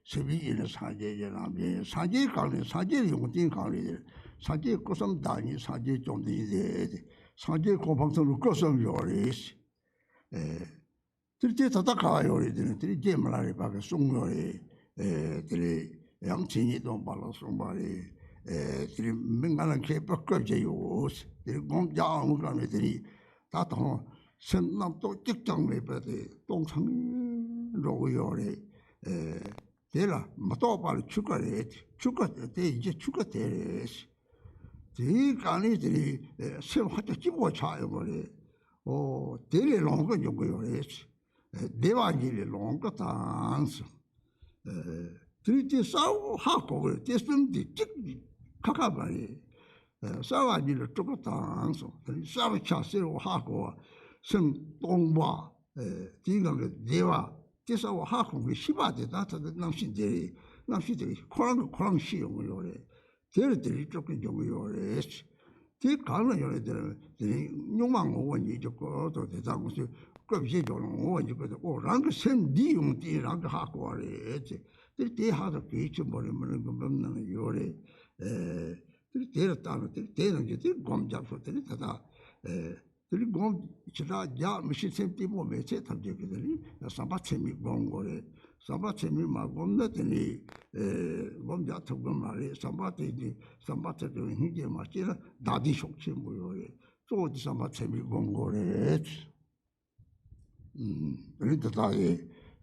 སེམས་ཡིན་ན་སངས་རྒྱས་ཀྱི་རང་བཞིན། སངས་རྒྱས་གང་རེད། སངས་རྒྱས་ཡོན་ཏན་གང་རེད། སངས་རྒྱས་སྐུ་གསུམ་བདག་ཉིད། སངས་རྒྱས་བཅོམ་ལྡན་འདས། སངས་རྒྱས་གོ་འཕང་ཐོབ་ལ་སྐུ་གསུམ་ཡོད་རེད། ཨེ་དེ་དེ་ད་ལྟ་ག་ཡོད་རེད། དེ་ནས་དེ་རྗེ་མི་ལ་རས་པ་གིས་གསུངས་ཡོད་རེད། ཨེ་དེ་ནས་ཡང་མཚན་ཉིད་སྟོང་པ་ལ་གསུངས་པ་རེད། ཨེ་དེ་རིང་མི་ང་ལ་མཁས་པ་བསྐོས་བྱས་ཡོད། དེ་རིང་སྒོམ་རྒྱག་འོང་ག་མེད། དེ་རིང་ད་དུང་སེམས་རྣམ་རྟོག་གཅིག་ཀྱང་མེད་པ་དེ་སྟོང་ཚང་འགྲོ་གི་ཡོད་རེད། ཨེ་དེ་ལ་མི་རྟོག་པ་ལ་ཆོས་སྐད་རེད། ཆོས་སྐད་དེ་ཡིན་གྱི་ཆོས་སྐད་དེ་རེད། དེའི་སྒང་ནས་དེ་ནས་ཨེ་སེམས་ཧ་ཅང་སྐྱིད་པོ་ཆགས་ཡོང་གི་རེད། ཨོ་དེ་ལས་ལོངས་སྐུ་འབྱུང་གི་ཡོད་རེད། ཨེ་བདེ་བ་གཉིས་ལས་ལོངས་སྐུ་དང་། ཨེ་དེ་ནས་དེ་གསལ་བོ་ཧ་གོ་གི་རེད། དེ་སེམས་དེ་གཅིག་ཁ་ཁ་མ་རེད། ཨེ་གསལ་བ་གཉིས་ལས་སྤྲུལ་སྐུ་དང་སོ། དེ་ནས་གསལ་བོ་ཆ་གསལ་བོ་ཧ་གོ་བ། སེམས་སྟོང་པ། ཨེ་དེའི་སྒང་གི་བདེ་བ། དེ་གསལ་བོ་ཧ་གོ་གི་ཤེས་པ་དེ་ད་ད་ལྟ་རྣམ་ཤེས་དེ་རེད། རྣམ་ཤེས་དེ་ཁོ་རང་གིས་ཁོ་རང་ཤེས་ཡོང་གི་ཡོད་རེད། དེ་ལ་དེ་རིང་སྤྲུལ་སྐུ་འབྱུང་གི་ཡོད་རེད། དེ་གང་ལ་ཡོད་རེད། དེ་ལ་དེ་རིང་གཉུག་མ་ངོ་བོ་ཉིད་ཀྱི་སྐོར་དུ་དེ་དག་ངོ་སོ་སྐབས་བཞི་འཇོག་ལ་ངོ་བོ་ཉིད་སྐོར་དུ་ཨོ་རང་གི་སེམས་འདི་ཡོང་དེ་རང་གིས་ཧ་གོ་བ་རེད། དེ་དེ་ཧ་ཐག་གལ་ཆེན་པོ་རེད། སྨོན་ལམ་གྱི་འབུམ་ནང་ལ་ཡོད་རེད། ཨེ་དེ་དེ་ལ་བལྟས་ན་དེ་དེ་རང་གི་དེ་སྒོམ་རྒྱབ་སོ། དེ་ནི་ད་ལྟ་ཨེ། དེ་ནི་སྒོམ་ཞེ་དྲག་རྒྱག་མི་ཤེས། སེམས་སྐྱིད་པོ་མེད་ཚེ་ཐམས་ཅད་ཀྱི་དེ་ནི་བསམ་པ་ཚད་མེད་སྒོམ་དགོས་རེད། བསམ་པ་ཚད་མེད་མ་སྒོམ་ན་དེ་ནི་ཨེ་སྒོམ་རྒྱག་ཐུབ་ཀྱི་མ་རེད། བསམ་པ་དེ་ནི་བསམ་པ་ཚད་མེད་སྙིང་རྗེ་མ་སྐྱེས་ན་བདག་བདེ་ཤུགས་ཆེན་པོ་ཡོད་རེད། གཙོ་བོ་དེ་བསམ་པ་ཚད་མེད་སྒོམ་དགོས་རེད། ཨུམ། དེ་ནི་དེ་དག་ཡི་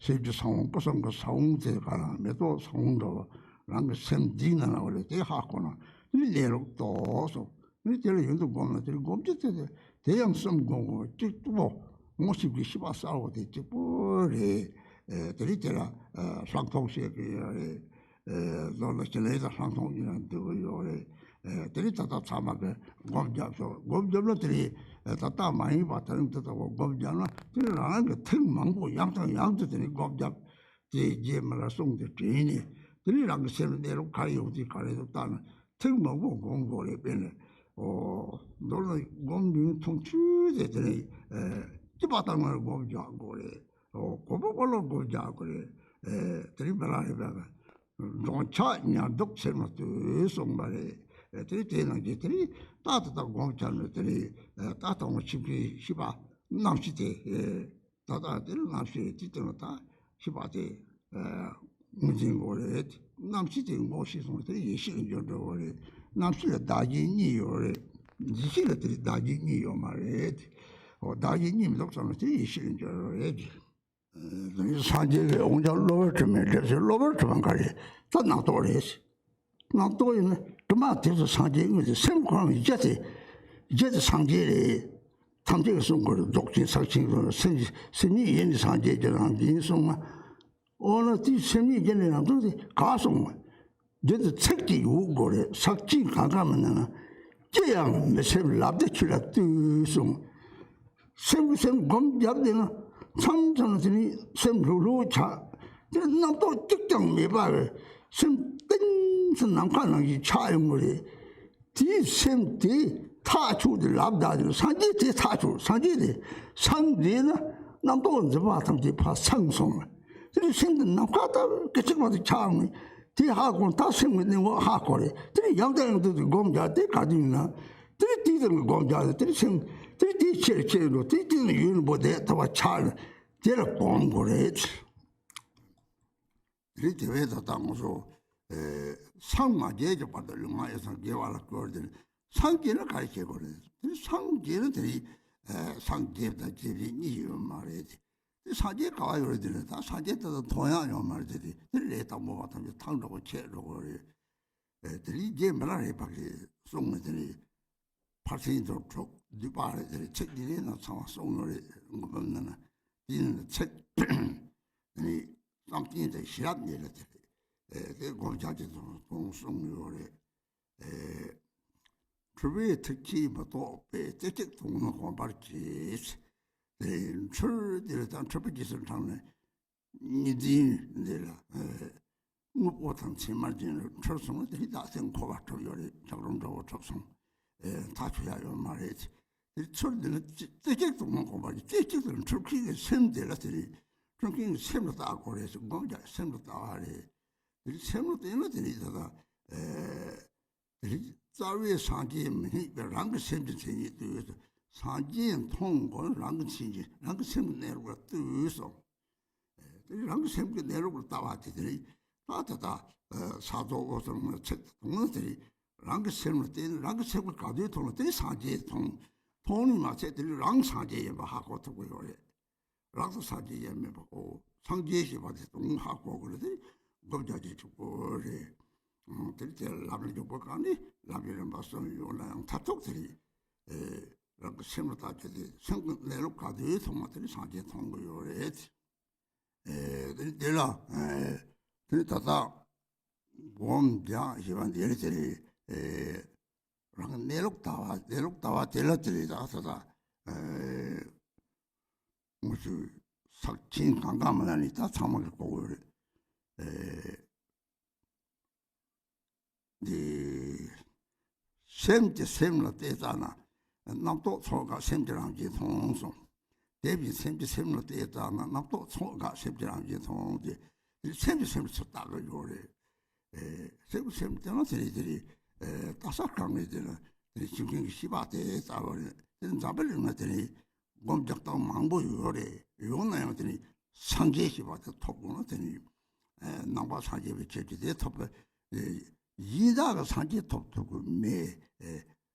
སེམས་ཀྱི་ས་བོན་སྐུ་གསུམ་གྱི་ས་བོན་དེ་ག་རང་མེ་ཏོག་ས་བོན་འདྲ་བ་རང་གི་སེམས་འདིའི་ནང་ན་བ་ལས་དེ་ཧ་གོ་ན་ནི་གནས་ལུགས་རྟོགས་སོ། ནི་དེ་ལ་ཡུན་དུ་སྒོམ་ན་དེ་སྒོམ་རྒྱུ་དེ་དེ་དེ་ཡང་སེམས་སྒོམ་དགོས་གཅིག་པོ། ངོ་ཤེས་པའི་ཤེས་པ་གསལ་བོ་དེ་གཅིག་པོ་རེད། ཨེ་དེ་རིང་དེ་ལ་ཨེ་ལྷག་མཐོང་བཤད་ཀྱི་ཡོད་རེད། ཨེ་ལོ་ལ་ཞི་ལྷག་དང་ལྷག་མཐོང་གཉིས་ལ་འདུས་ཡོད་རེད། ཨེ་དེ་རིང་ད་ལྟ་ཚང་མ་གི་སྒོམ་རྒྱབ་སོ། སྒོམ་རྒྱབ་ན་དེ་རིང་ཨེ་ད་ལྟ་མ་ཡིན་པ་དེ་རིང་དེ་ལྟ་བུ་སྒོམ་རྒྱབ་ན་དེ་རིང་རང་རང་གི་ཐེངས་མང་པོ་ཡང་དང་ཡང་དུ་དེ་རིང་སྒོམ་རྒྱབ། དེ་རྗེས་མ་ལ་གསུང་དེ་དྲན་ནས་དེ་ནས་རང་གི་སེམས་གནས་ལུགས་ག་རེ་ཡོང་དུས་ག་རེ་འདུག་བལྟས་ན་ཐེངས་མང་པོ་སྒོམ་དགོས་རེད། དཔེར་ན་ཨོ་མདོར་ན་སྒོམ་ཉུང་མཐོང་ཆུང་དེ་དེ་ནས་ཨེ་སྐྱིད་པ་བཏང་ན་སྒོམ་རྒྱག་དགོས་རེད། ཨོ་གོམ་པ་སྤོ་ལོ་སྒོམ་རྒྱག་དགོས་རེད། ཨེ་དེ་རིང་མི་ལ་རེ་བས་འགྲོ་འཆག་ཉལ་འདུག་ཚེར་མ་ལྟོས་གསུངས་པ་རེད། ཨེ་དེ་རིང་དེ་ནང་གི་དེ་རིང་ཏག་ཏག་ཏག་སྒོམ་བྱས་ན་དེ་རིང་ཨེ་ཏག་ཏག་ངོ་ཤེས་པའི་ཤེས་པ་རྣམ་ཤེས་དེ་ཨེ། ད་ལྟ་དེ་ལ་རྣམ་ཤེས་དེ་སྟེང་ལ་ད་ཤེས་པ་དེ་ངོས་འཛིན་དགོས་རེད། རྣམ་ཤེས་དེ་ངོ་ཤེས་སོང་དེ་ཡེ་ཤེས་ལ་འགྱུར་འགྲོ་བ་རེད། རྣམ་ཤེས་ལ་བདག་གཞན་གཉིས་ཡོད་རེད། ཡེ་ཤེས་ལ་དེ་བདག་གཞན་གཉིས་ཡོད་མ་རེད། འོ་བདག་གཞན་གཉིས་མི་འདུག་བསམ་ན་དེ་ཡེ་ཤེས་ལ་འགྱུར་རེད། དེ་ནི་སངས་རྒྱས་ཀྱི་དབང་ཆ་གློ་བུར་དྲི་མའི་འབྲེལ་ཚུལ། གློ་བུར་དྲི་མ་ག་རེ་ད་རྣམ་རྟོག་རེད། རྣམ་རྟོག་ཡིན་ན་དྲི་མ་དེ་ཚོ་སངས་རྒྱས་དངོས་དེ་སེམས་ཁོ་རང་གི་རྒྱུ་དེ་རྒྱུ་དེ་སངས་རྒྱས་རེད། ཐམས་ཅད་ཀྱིས་གསུང་དགོས་རེད། རྫོགས་ཆེན་ཟག་ཆེན་གསུང་རེད། སེམས་སེམས་ཉིད་ཡེ་ནས་སངས་རྒྱས་ཀྱི་རང་བཞིན་གསུངས་ན། འོ་ན་དེ་སེམས་ཉིད་ཡེ་ནས་རང་དོན་དེ་ག་གསུངས། རྒྱུ་དེ་ཚིག་གཅིག་ཡོད་དགོས་རེད། ཟག་གཅིག་གང་ག་མིན་ན་ན། ཅི་ཡང་མི་སེམས་ལབ་སྟེ་ཆོས་ལ་ལྟོས་གསུངས། སེམས་ཀྱི་སེམས་སྒོམ་བརྒྱབ་བསྡད་ན་མཚམས་མཚམས་དེ་ནི་སེམས་ལྷུག་ལྷུག་ཆགས། དེ་རྣམ་རྟོག་གཅིག་ཀྱང་མེད་པ་བས་སེམས་གཏིང་ཟེར་ནམ་མཁའ་ནང་བཞིན་ཆགས་ཡོང་གི་རེད། དེའི་སེམས་དེ་ཐག་ཆོད་དེ་ལབ་ད་དེ་སངས་རྒྱས་དེ་ཐག་ཆོད། སངས་རྒྱས་དེ་སངས་རྒྱས་ན་རྣམ་རྟོག་འཛིན་པ་ཐམས་ཅད་ཕར་སངས་སོང་བས་དེ་ནི་སེམས་དེ་ནམ་མཁའ་ལྟ་བུ་སྐད་ཅིག་མ་གཏོགས་ཆགས་མེད། དེ་ཧ་གོ་ན་ད་སེམས་ཀྱི་གནས་ངོ་ཧ་གོ་རེད། དེ་ནི་ཡང་དང་ཡང་དུ་དེ་སྒོམ་རྒྱག་དེ་ག་དུས་ཡིན་ན། དེ་ནི་དེའི་སྟེང་ལ་སྒོམ་རྒྱག་དེ་ནི་སེམས་དེ་ནི་དེའི་ཆེར་ཆེར་འགྲོ། དེ་ནི་དེ་ནི་ཡུན་རིང་པོ་བསྡད་ཐུབ་པ་ཆགས་ནས་དེ་ལ་སྒོམ་དགོས་རེད། དེ་ནི་དེ་བས་ད་ལྟ་ང་ཚོ་ཨེ་སངས་མ་རྒྱས་ཀྱི་བར་དུ་ལུས་ངག་ཡིད་གསུམ་དགེ་བ་ལ་བཀོལ་ཏེ་སངས་རྒྱས་ན་ག་རེ་བྱེད་དགོས་རེད། དེ་ནི་སངས་རྒྱས་ན་དེ་ནི་ཨེ་སངས་རྒྱས་དང་རྒྱས་པ་གཉིས་ཡོད་མ་རེད། དེ་སངས་རྒྱས་ག་བ་ཡོད་རེད། དེ་ནི་ད་སངས་རྒྱས་དེ་དང་མཐོང་ཡག་ཡོད་མ་རེད། དེ་དེ་ལས་དང་པོ་བ་ཐམས་ཅད་ཐང་འགྲོ་གི་ཆད་འགྲོ་གི་རེད། ཨེ་དེ་ལས་རྗེ་མི་ལ་རས་པ་གིས་གསུངས་ནས་དེ་ནི་ཕར་ཕྱིན་དང་དྲུག་བསྡུས་པ་རེད། དེ་ནི་ཚིག་འདི་རེད་ན་ཚང་མ་གསུངས་ཡོད་རེད། མགོན་པོ་ན་ན་དེ་ནི་ཚིག་དེ་ནི་བསམ་གཏན་དང་ཤེས་རབ་གཉིས་ལ་དེ་རེད། ཨེ་དེ་སྒོམ་རྒྱག་གི་དང་གསུངས་ཡོད་རེད། ཨེ། འཁྲུལ་པའི་ཐིག་ཕྱིས་མི་རྟོག་པའི། རྩེ་གཅིག་ཏུ་ངོས་བཟུང་བར་གྱིས། དེ་འཁྲུལ་འདི་ལ་དང་འཁྲུལ་པ་ཇི་སྲིད་དྲངས་ནས་གཉིས་འཛིན་འདི་ལ་ཨེ་དངོས་པོ་དང་མཚན་མར་འཛིན་ལ་འཁྲུལ་སོང་ན་དེ་རིགས་བདག་སེམས་འཁོར་བ་གྲུབ་ཡོད་རེད། ཆགས་རུམ་འདྲ་བོ་གྲུབ་སོང་། ཨེ་ཐག་ཆོད་ཡག་ཡོད་མ་རེད། དེ་ཚུར་འདི་ལ་རྩེ་གཅིག་ཏུ་ངོས་བཟུང་བར་གྱིས། རྩེ་གཅིག་ཏུ་འཁྲུལ་མཁན་གྱི་སེམས་དེ་ལ་དེ་རིགས་འཁྲུལ་མཁན་གྱི་སེམས་ལ་བལྟ་དགོས་རེད། སྒོམ་རྒྱག་སེམས་ལ་བལྟ་བ་རེད། དེ་རིགས་སེམས་ལ་བལྟས་ན་དེ་རིགས་ད་ལྟ་ཨེ། རྩ་བའི་སངས་རྒྱས་མི་རྙེད་པའི་རང་གི་སེམས་ཀྱི་མཚན་ཉིད་དུ་ཡོད། སངས་རྒྱས་མཐོང་དགོས་རང་གི་མཚན་ཉིད་རང་གི་སེམས་ཀྱི་གནས་ལུགས་ལ་ལྟོས་སོ། དེ་རང་གི་སེམས་ཀྱི་གནས་ལུགས་ལ་ལྟ་བ་དེ་དེ་རིང་ད་ད་ལྟ་ས་རྡོ་འོད་ཟེར་ལྔ་ཚིག་དང་དེ་རིང་ རང་གི་སེམས་ལ་བལྟས་ནས་རང་གི་སེམས་ཀྱི་ག་དུས་མཐོང་ན་དེ་ནི་སངས་རྒྱས་མཐོང་། མཐོང་ནི་མ་ཚད་དེ་ནི་རང་སངས་རྒྱས་ཡིན་པ་ཧ་གོ་ཐུབ་ཀྱི་ཡོད་རེད། རང་དང་སངས་རྒྱས་ཡང་མེད་པ་ཨོ་སངས་རྒྱས་ཞེས་པ་དེ་དོན་ཧ་གོ་དགོས་ན་དེ་སྒོམ་རྒྱག་རྒྱུ་གཅིག་པོ་རེད། ཨང་། དེ་ནི་དེ་ལ་ལམ་ལ་འཇུག་པ་གང་ནི་ལམ་གྱི་རིམ་པ་གསུམ་ཡོད་ན་ཡང་མཐར་ཐུག་དེ་ནི་ཨེ་རང་གི་སེམས་ལ་བལྟ་རྒྱུ་དེ་སེམས་ཀྱི་གནས་ལུགས་ག་དུས་མཐོང་བ་དེ་ནི་སངས་རྒྱས་མཐོང་གི་ཡོད་རེད། ཨེ་དེ་ནི་དེ་ལ་ཨེ་དེ་ནི་ད་ལྟ་སྒོམ་རྒྱག་ཞེས་པ་འདི་རེད་དེ་རེད་ཨེ། རང་གི་གནས་ལུགས་ལྟ་བ་གནས་ལུགས་ལྟ་བ་དེ་ལ་དེ་རེད་ད་ད་ད་ཨེ་ངོ་ཤུ་ས་ཆེན་གང་གང་མ་ལ་ནི་ད་ཚང་མ་གི་གོ་དགོས་རེད། ཨེ་འདི་སེམས་ཀྱི་སེམས་ལ་བལྟས་ཙ་ན་རྣམ་རྟོག་ཚོགས་འགའ་སེམས་ཀྱི་རང་བཞིན་མཐོང་གསུངས། དེ་བཞིན་སེམས་ཀྱི་སེམས་ལ་བལྟས་ཙ་ན་རྣམ་རྟོག་ཚོགས་འགའ་སེམས་ཀྱི་རང་བཞིན་མཐོང་སྟེ་དེ་སེམས་ཀྱི་སེམས་སུ་བལྟ་གི་ཡོད་རེད། ཨེ་སེམས་སེམས་དེ་ན་དེ་རེད་དེ་རེད། ཨེ་ལྟ་ས་གང་རེད་དེ་ན་དེ་རེད་ཁྱིམ་མཁན་གྱི་ཤེས་པ་དེ་ལྟ་བ་རེད། དེ་འཛམ་བུ་གླིང་ན་དེ་རེད་སྒོམ་རྒྱག་སྟངས་མང་པོ་ཡོད་རེད། ཡོད་ན་ཡང་དེ་རེད་སངས་རྒྱས་ཤེས་པ་དེ་ཐོབ་དགོས་ན་དེ་རེད་ཨེ་ནང་པ་སངས་རྒྱས་པའི་ཁྱད་ཆོས་དེ་ཐོབ་པ་ཨེ་ཡིན་དག་གི་སངས་རྒྱས་ཐོབ་ཐུབ་ཀྱི་མེད། ཨེ་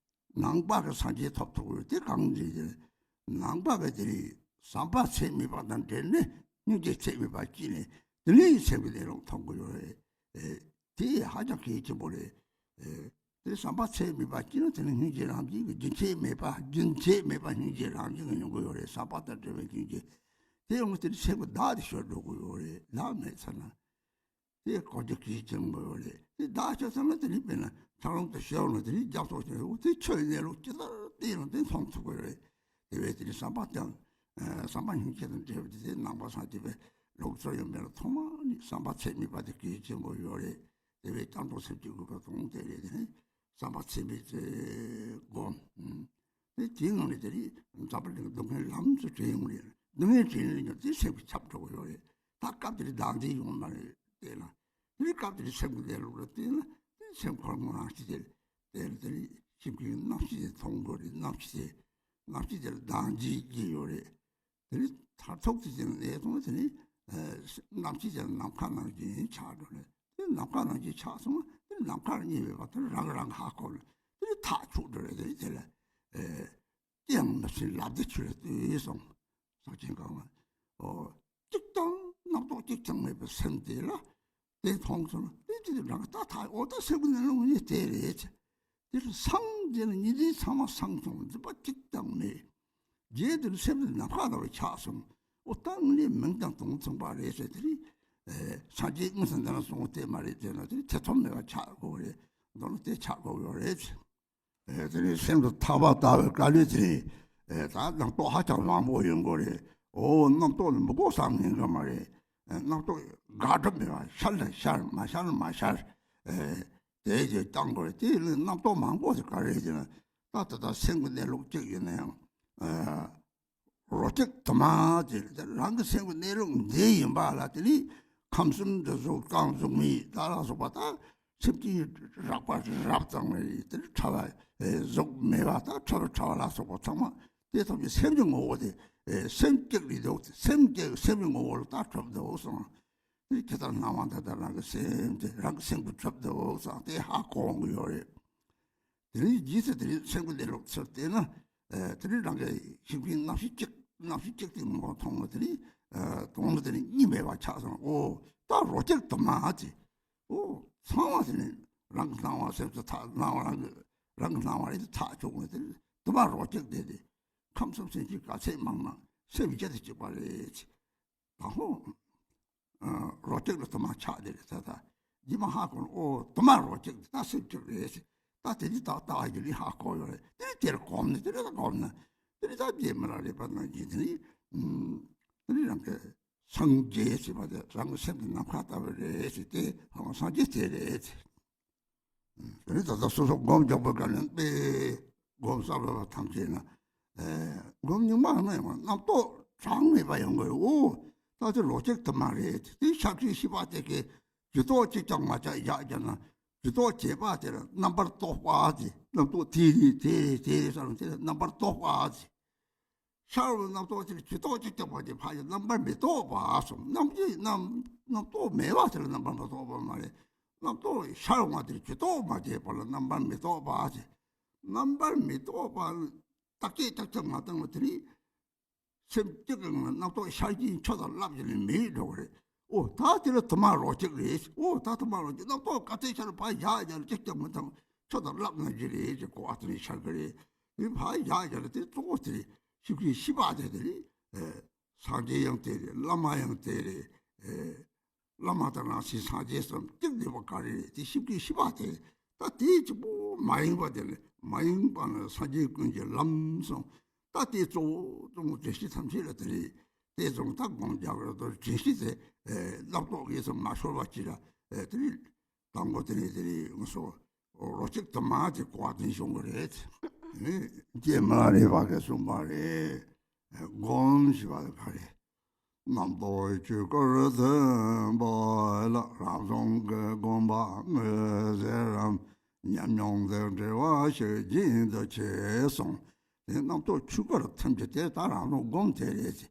ནང་པ་གི་སངས་རྒྱས་ཐོབ་ཐུབ་ཀྱི་དེ་གང་རེད་དེ་ནང་པ་གི་དེ་རེད་བསམ་པ་ཚད་མེད་པ་དང་འབྲེལ་ནས་སྙིང་རྗེ་ཚད་མེད་པ་སྐྱེས་ནས་དེ་ནས་སེམས་ཀྱི་གནས་ལུགས་མཐོང་གི་ཡོད་རེད། ཨེ། དེ་ཧ་ཅང་གལ་ཆེན་པོ་རེད། ཨེ། དེ་བསམ་པ་ཚད་མེད་པ་སྐྱེས་ན་དེ་ནི་སྙིང་རྗེ་རང་བཞིན་གྱི་རྒྱུན་ཆད་མེད་པ་རྒྱུན་ཆད་མེད་པ་སྙིང་རྗེ་རང་བཞིན་གྱི་ཡོང་གི་ཡོད་རེད། བསམ་པ་དང་བྲལ་བའི་སྙིང་རྗེ། དེ་ཡོང་དེ་ནི་སེམས་ཀྱི་བདག་དེ་ཤོར་འགྲོ་གི་ཡོད་རེད། བདག་མེད་ཚར་ན། དེ་གོ་རྒྱུ་གལ་ཆེན་པོ་ཡོད་རེད། དེ་བདག་ཤོར་ཚར་ན་དེ་ནི་དཔེར་ན་འཁྱག་རོམ་དུ་ཤོར་ན་དེ་ནི་རྒྱབ་ཐོག་ཤོར་ཡོད་དེ་ཆོས་གནས་ལུགས་ཇི་ལྟར་བལྟས་ན་དེ་མཐོང་ཐུབ་ཀྱི་ཡོད་རེད། དེ་བས་དེ་ནི་བསམ་པ་དང་། ཨ། བསམ་པ་སྙིང་རྗེ་དང་འབྲེལ་བ་དེ་ནང་པ་སངས་རྒྱས་པའི་ལུགས་སྲོལ་ཡོད་མེད་ལ་ཐོག་མ་ནི་བསམ་པ་ཚད་མེད་པ་དེ་གལ་ཆེན་པོ་ཡོད་རེད། དེ་བས་བསྐྱར་ལྡོག་སེམས་བསྐྱེད་དགོས་པ་དང་དེ་རེད་དེ་ནི་བསམ་པ་ཚད་མེད་ཅེས་སྒོམ། དེ་དེའི་ངང་ནས་དེ་ནི་འཛམ་བུ་གླིང་སྡུག་བསྔལ་ལམ་དུ་བྱེད་ཡོང་རེད། སྡུག་བསྔལ་བྱེད་ཡོང་རེད་དེ་སེམས་ཀྱི་ཁྱབ་འགྲོ་གི་ཡོད་རེད། ད་སྐབས་དེར་བདག་འཛིན་ཡོང་མ་རེད་བལྟས་ན། དེ་ནི་སྐབས་དེར་སེམས་ཀྱི་གནས་ལུགས་ལ་བལྟས་ན་དེ་སེམས་ཁོ་རང་རང་ཤི་དེར། དེར་དེ་ནི་ཤིན་ཀུན་རྣམ་ཤེས་དེ་མཐོང་དགོས་རེད། རྣམ་ཤེས་དེ། རྣམ་ཤེས་དེ་ལ་བདག་འཛིན་གྱི་ཡོད་རེད། དེ་ནི་མཐར་ཐུག་དེ་དེ་ནས་སོང་དེ་ནི་རྣམ་ཤེས་དེ་ནམ་མཁའ་ནང་བཞིན་ཆགས་འགྲོ་རེད། དེ་ནམ་མཁའ་ནང་བཞིན་ཆགས་སོང་དེ་ནམ་མཁར་གནས་པའི་བར་དུ་རང་རང་ཧ་གོ་ལ་དེ་ནི་ཐག་ཆོད་འགྲོ་རེད། དེ་ནི་དེ་ལ་ཨེ། ཅི་ཡང་མི་སྲིད་ལབ་སྟེ་ཆུ་ལ་ལྟོས་སོང་། ཟག་ཆེན་གང་ལ། ཨོ། གཅིག་དང་རྣམ་རྟོག་གཅིག་ཀྱང་མེད་པའི་སེམས་དེ་ལ། དེ་མཐོང་སོང་ན་དེ་ཅི་དེ་རང་ད་ཐག་ཨོ་ད་སེམས་ཀྱི་གནས་ལུགས་ནི་དེ་རེད། དེ་ལ་སངས་རྒྱས་ན་ཉིན་མཚན་ཚང་མ་སངས་སོང་འཛིན་པ་གཅིག་ཀྱང་མེད། རྗེས་དེ་ལ་སེམས་ནི་ནམ་མཁའ་ལྟ་བུ་ཆགས་སོང་། ཨོ་ད་ངས་མིང་དང་དོན་མཚུངས་པ་རེད་ཟེར་དེ་རེད། ཨེ། སངས་རྒྱས་དངོས་སུ་འདི་ན་སོང་དེ་མ་རེད་ཟེར་ན་དེ་ཐེ་ཚོམ་མེད་པ་ཆགས་དགོས་རེད། མདོར་ན་དེ་ཆགས་དགོས་ཡོད་རེད། ཨེ། དེ་ནས་སེམས་སུ་ཐག་པ་བཏགས་པའི་དཀའ་ལས་དེ་ནས། ཨེ། ད་རྣམ་རྟོག་ཧ་ཅང་མང་པོ་ཡོང་གི་རེད། ཨོ་རྣམ་རྟོག་ནི་མི་དགོས་བསམ་ཉན་གི་མ་རེད། ཨེ། རྣམ་རྟོག་དགག་སྒྲུབ་མེད་པ་ཤར་ན་ཤར་མ་ཤར་ན་མ་ཤར། ཨེ། དེ་ཅིག་བཏང་དགོས་རེད། དེ་ལས་རྣམ་རྟོག་མང་པོ་དེ་ག་རེ་རེད་ཟེར་ན། ད་ད་ལྟ་སེམས་ཀྱི་གནས་ལུགས་གཅིག་ཡིན་ན་ཡང་། ཨེ། རོ་གཅིག་དུ་མ་དེ་རང་གི་སེམས་ཀྱི་གནས་ལུགས་འདི་ཡིན་པ་ལ་དེ་ནི་ཁམས་གསུམ་དུ་གཟུགས་རྐང་གཟུགས་མེད་ད་ལ་སོགས་པ་དང་སེམས་ཀྱི་རགས་པ་རབ་ཙམ་རེད། དེ་ནི་ཕྲ་བ་གཟུགས་མེད་པ་དང་ཕྲ་བ་ཕྲ་བ་ལ་སོགས་པ་ཚང་མ་དེ་ཐམས་ཅད་སེམས་ཀྱི་ངོ་བོ་དེ་སེམས་གཅིག་རེད་འདུག་སེམས་ཀྱི་སེམས་ཀྱི་ངོ་བོ་ལ་ད་གྲུབ་འདུག་གསུངས། དེ་ཇི་ལྟར་སྣང་བ་འདི་ལྟར་རང་གི་སེམས་དེ་རང་གི་སེམས་ཀྱི་གྲུབ་འདུག་གསུངས་དེ་ཧ་གོ་འོང་གི་ཡོད་རེད། དེ་ནས་རྗེས་སུ་དེ་ནས་སེམས་ཀྱི་གནས་ལུགས་ཚུར་བལྟས་ན། ཨེ། དེ་ནས་རང་གི་ཤིང་ཕིང་རྣམ་ཤེས་གཅིག་རྣམ་ཤེས་གཅིག་དེ་ངོ་མཐོང་བ་དེ་ནས། ཨེ། དོན་དེ་ནས་གཉིས་མེད་པ་ཆགས་སོང་། ཨོ་ད་རོ་གཅིག་དུ་མ་དེ། ཨོ་ཚང་མ་དེ་ནས་རང་གི་སྣང་བ་སེམས་སུ་ཐག་སྣང་བ་རང་གི་རང་གི་སྣང་བ་རེད་དེ་ཐག་ཆོད་དགོས་དེ་ནས་དུ་མ་རོ་གཅིག་དེ་དེ་ཁམས་གསུམ་སེམས་ཅན་ག་ཚད་མང་ན་སེམས་བརྒྱ་དང་གཅིག་པ་རེད། དང་པོ། ཨ། རོ་གཅིག་ལ་དུ་མ་ཆགས་དེ་རེད་ད་ལྟ། རྗེས་མ་ཧ་གོ་ན་ཨོ་དུ་མ་རོ་གཅིག་དེ་ད་སེམས་གཅིག་རེད་ཟེར། ད་དེ་ནི་ད་ལྟ་བ་ཡིན་ནི་ཧ་གོ་ཡོད་རེད། དེ་ནི་དེར་གོམས་ནས་དེ་ནི་ད་གོམས་ན། དེ་ནི་ད་རྗེས་མ་ལ་རེད་པ་ན་རྗེས་དེ་ནི། ཨུམ། དེ་ནི་རང་གི་སངས་རྒྱས་ཟེར་བ་དེ་རང་གི་སེམས་ཀྱི་ནམ་མཁའ་ལྟ་བུ་རེད་ཟེར་ཏེ་ཧ་གོ་སངས་རྒྱས་དེ་རེད་ཟེར། དེ་ནི་ད་ལྟ་སོ་སོ་སྒོམ་རྒྱག་པའི་སྐབས་ནས་དཔེ་སྒོམ་གསར་བ་ཐམས་ཅད་ན། ཨེ། སྒོམ་རྙིང་མ་ནས་ཡང་རྣམ་རྟོག་གྲངས་མེད་པ་ཡོང་གི་རེད། འོ། ད་དེ་རོ་གཅིག་དུ་མ་རེད། དེ་ཤར་གྱི་ཤེས་པ་དེ་གའི་ཇུས་གཏོགས་གཅིག་ཀྱང་མ་ཆགས་བཞག་བརྒྱབ་ན་ཇུས་གཏོགས་བྱས་པ་དེ་ལ་རྣམ་པར་རྟོག་པ་དེ་རྣམ་རྟོག་དེ་རེད་དེ་རེད་དེ་རེད་ཟེར་ནས་དེ་ལ་རྣམ་པར་རྟོག་པ་དེ། ཤར་བའི་རྣམ་རྟོག་ཅིག་ཇུས་གཏོགས་ཅིག་བརྒྱབ་པ་དེ་ཕ་ཡི་རྣམ་པར་མི་རྟོག་པ་སོང་། རྣམ་ཅི་རྣམ་རྣམ་རྟོག་མེད་པ་དེ་ལ་རྣམ་པར་མི་རྟོག་པ་མ་རེད། རྣམ་རྟོག་ཤར་འོང་བ་དེ་ཇུས་གཏོགས་མ་བྱས་པ་ལ་རྣམ་པར་མི་རྟོག་པ་ཟེར། རྣམ་པར་མི་རྟོག་པ་བརྟག་དཔྱད་ཀྱག་ཀྱག་མ་བཏང་བ་དེ་ནི། སེམས་གཅིག་གི་ངང་ལ་རྣམ་རྟོག་ཤར་གྱིན་ཆོ་དང་ལབ་ཀྱི་ནི་མེད་འགྲོ་གི་རེད། ཨོ་ད་དེ་ལ་དུ་མ་རོ་གཅིག་རེད། ཨོ་ད་དུ་མ་རོ་གཅིག་རྣམ་རྟོག་ག་ཚད་ཤར་ཕར་བཞག་བཞག་ལ་གཅིག་ཀྱང་མི་བཏང་ཆོ་དང་ལབ་ན་གི་རེད་ཅེས་གོ་བ་དེ་ནི་ཤར་གི་རེད། དེ་ཕར་བཞག་བཞག་ལ་དེ་གཙོ་བོ་དེ་རེད། ཤེས་བྱའི་ཤེས་པ་དེ་དེ་རེད། སངས་རྒྱས་ཡང་དེ་རེད། བླ་མ་ཡང་དེ་རེད། བླ་མ་དང་རང་བཞིན་སངས་རྒྱས་སམ་གཅིག་འདུས་པ་ག་རེ་རེད། དེ་ཤེས་བྱའི་ཤེས་པ་དེ་རེད། ད་དེའི་གཅིག་པོ་མ་ཡེངས་པ་དེ་ལས་མ་ཡེངས་པ་ནི་སངས་རྒྱས་ཀུན་གྱི་ལམ་གསུངས། ད་དེ་གཙོ་བོ་གཙོ་བོ་དྲན་ཤེས་ཐམས་ཅད་ལ་དེ་རེད། དེ་ཙམ་ད་སྒོམ་རྒྱག་རེད་དོ། དྲན་ཤེས་དེ་རྣམ་རྟོག་གིས་སུ་མ་ཤོར་བ་ཅིག་ལ་དེ་རེད། དང་པོ་དེ་ནས་དེ་ནས་ང་ཚོ་རོ་གཅིག་དུ་མ་དེ་གོ་བ་དེ་ནས་བྱུང་གི་རེད། རྗེ་མི་ལ་རས་པ་གིས་གསུངས་པ་རེད། སྒོམ་ཞེས་པ་དེ་ག་རེད། རྣམ་རྟོག་ཆོས་སྐུར་ཐིམ་པ་ལ་རང་བྱུང་གི་སྒོམ་པ་དངོས་ཟེར་རམ། ཉམས་མྱོང་དང་འབྲེལ་བ་ཞིག་རྒྱུན་དུ་ཆད་གསུངས། དེ་རྣམ་རྟོག་ཆོས་སྐུར་ཐིམ་གྱི་དེ་ད་རང་བྱུང་སྒོམ་དེ་རེད།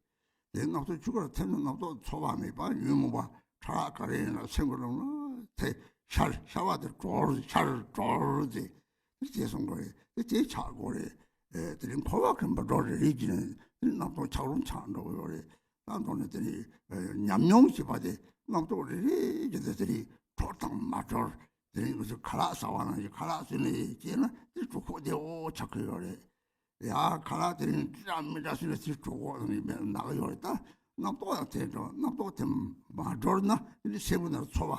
དེ་རྣམ་རྟོག་ཆོས་སྐུར་ཐིམ་ནས་རྣམ་རྟོག་ཚོར་བ་མེད་པ་ཉོན་མོངས་པ་ཕྲ་རགས་ག་རེ་ཡིན་ན་སེམས་ཀྱི་ནང་ན་དེ་ཤར་ཤར་བ་དེ་གྲོལ་ཤར་གྲོལ་དེ་དེ་བྱས་སོང་གོ་རེད། དེ་དེ་ཆགས་གོ་རེད། དེ་རིང་འཁོར་བ་ཁེངས་པ་འགྲོ་རེ་རེ་བྱས་ནས་དེ་རྣམ་རྟོག་ཆགས་རུང་ཆགས་འགྲོ་གི་ཡོད་རེད། ད་མདོར་ན་དེ་ནི་ཉམས་མྱོང་ཞེས་པ་དེ་རྣམ་རྟོག་རེ་རེ་བྱས་ཏེ་དེ་ནི་གྲོལ་དང་མ་གྲོལ། དེ་རིང་ང་ཚོས་ཁ་ལག་ཟ་བ་ནང་བཞིན་ཁ་ལག་ཟོས་ནས་བྱས་ན་དེ་གྲོད་ཁོག་བདེ་བོ་ཆགས་ཀྱི་ཡོད་རེད། ཡ་ཁ་ལག་དེ་རིང་འདྲ་མི་འདྲ་ཟོས་ན་དེ་གྲོད་ཁོག་ནང་ན་གི་ཡོད་རེད། ད་རྣམ་རྟོག་ཡང་དེ་འགྲོ། རྣམ་རྟོག་དེ་མ་གྲོལ་ན་དེ་ནི་སེམས་ཀྱི་ནང་ཚོར་བ་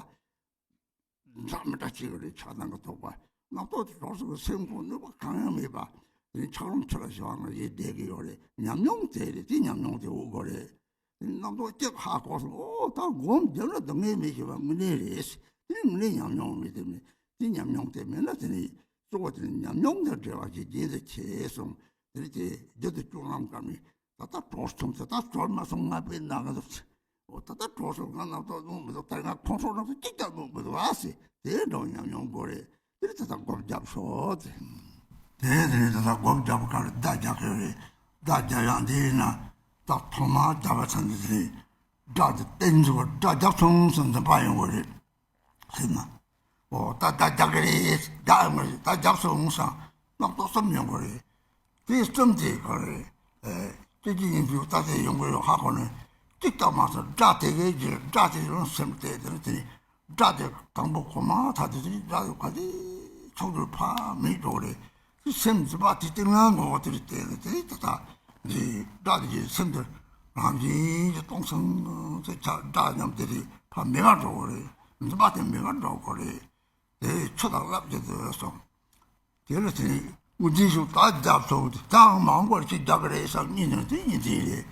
འདྲ་མི་འདྲ་ཅིག་ཡོད་རེད། ཆགས་སྡང་གི་དོགས་པ། རྣམ་རྟོག་དེ་གྲོལ་སོང་གི་སེམས་ཁོང་གནོད་པ་གང་ཡང་མེད་པ། དེ་ནི་ཆགས་རུང་ཆུ་ལ་ཞོན་པ་ནང་བཞིན་བསྡད་ཀྱི་ཡོད་རེད། ཉམས་མྱོང་དེ་རེད། དེ་ཉམས་མྱོང་དེ་དབུགས་དགོས་རེད། དེ་ནི་རྣམ་རྟོག་སྐྱེ་ཧ་གོ་སོང་། ཨོ་ད་སྒོམ་བརྒྱབ་ན་སྡུག་བསྔལ་མེད་ཞེས་པ་དངོས་གནས་རེད། དེ་ནི་དངོས་གནས་ཉམས་མྱོང་མེད་དེ་མེད། དེ་ཉམས་མྱོང་དེ་མེད་ན་དེ་ནི་གཙོ་བོ་དེ་ནི་ཉམས་མྱོང་དང་འབྲེལ་བ་ཞིག་རྒྱུན་དུ་ཆད་སོང་། དེ་ནི་དེ་རྒྱུ་དེ་སྐྱོང་ལམ་ཀ་མི་ད་ལྟ་གྲོལ་སོང་། ད་ལྟ་གྲོལ་མ་སོང་ང་དཔེ་ན་ག་འདུག། འོ་ད་ལྟ་གྲོལ་སོང་། ང་རྣམ་རྟོག་སྣང་མི་འདུག། ད་ང་ཁོང་ཁྲོ་སྣང་ཚུལ་གཅིག་ཀྱང་སྣང་མི་འདུག་ཨ་ཟེར། དེ་འདྲ་བོ་ཉམས་མྱོང་དགོས་རེད། དེ་ནི་ད་ལྟ་སྒོམ་བརྒྱབ་ཤོག་ཟེར། དེ་དེ་ནི་ད་ལྟ་སྒོམ་བརྒྱབ་ག་རེ་བརྡ་རྒྱག་གི་རེད། བརྡ་རྒྱག་ཡག་འདི་ཡིན་ན་ད་ཐོག་མར་བརྒྱབ་པ་ཚང་འདི་དེ་ནི་སྒྲ་དེ་བསྟན་འཛིན་པ་སྒྲ་བརྒྱབ་སོང་ཟེར་འཛིན་པ་ཡོང་གི་རེད། ཟེར་ན། འོ་ད་ད་རྒྱག་གི་རེད། རྒྱག་ཡོང་གི་རེད། ད་རྒྱབ་སོང་ས་རྣམ་རྟོག་གསུམ་ཡོང་གི་རེད། དེ་གསུམ་དེ་ག་རེ། ཨེ། སྐྱེ་འཆི་གཉིས་པོའི་རྟགས་དེ་ཡོང་གི་ཡོད་ཧ་གོ་ནས། གཅིག་ལྟ་མ་སོང་སྒྲ་དེ་གའི་རྗེས་སྒྲ་དེ་ཡང་སེམས་གཏད་དེ་ནི་དེ་ནི་སྒྲ་དེ་དང་པོ་གོ་མ་ཐག་དེ་དེ་ནི་སྒྲ་དེ་ག་དེ་ཚོགས་རྒྱུར་ཕ་མེད་འགྲོ་གི་རེད། དེ་སེམས་འཛིན་པ་དེ་སྟེང་ན་ངོ་བོ་དེ་རེད། དེ་ནི་དེ་ནི་ད་ལྟ་འདི་སྒྲ་དེ་གའི་སེམས་དེ་རང་བཞིན་གྱིས་སྟོང་སང་སེ་ཆ་སྒྲ་ཉམས་དེ་རེད། ཕ་མེད་པ་འགྲོ་གི་རེད། འཛིན་པ་དེ་མེད་པ་འགྲོ་གི་རེད། དེ་ཆོས་དང་བསླབ་བྱ་དེ་སོང་། དེ་ལ་དེ་ནི་དངོས་འཛིན་ཞུགས་ད་རྒྱབ་སོང་སྟེ་ད་མང་པོར་ཅིག་རྒྱག་གི་རེད་བསམ་གཉིས་ནང་དེ་གཉིས་དེ་རེད།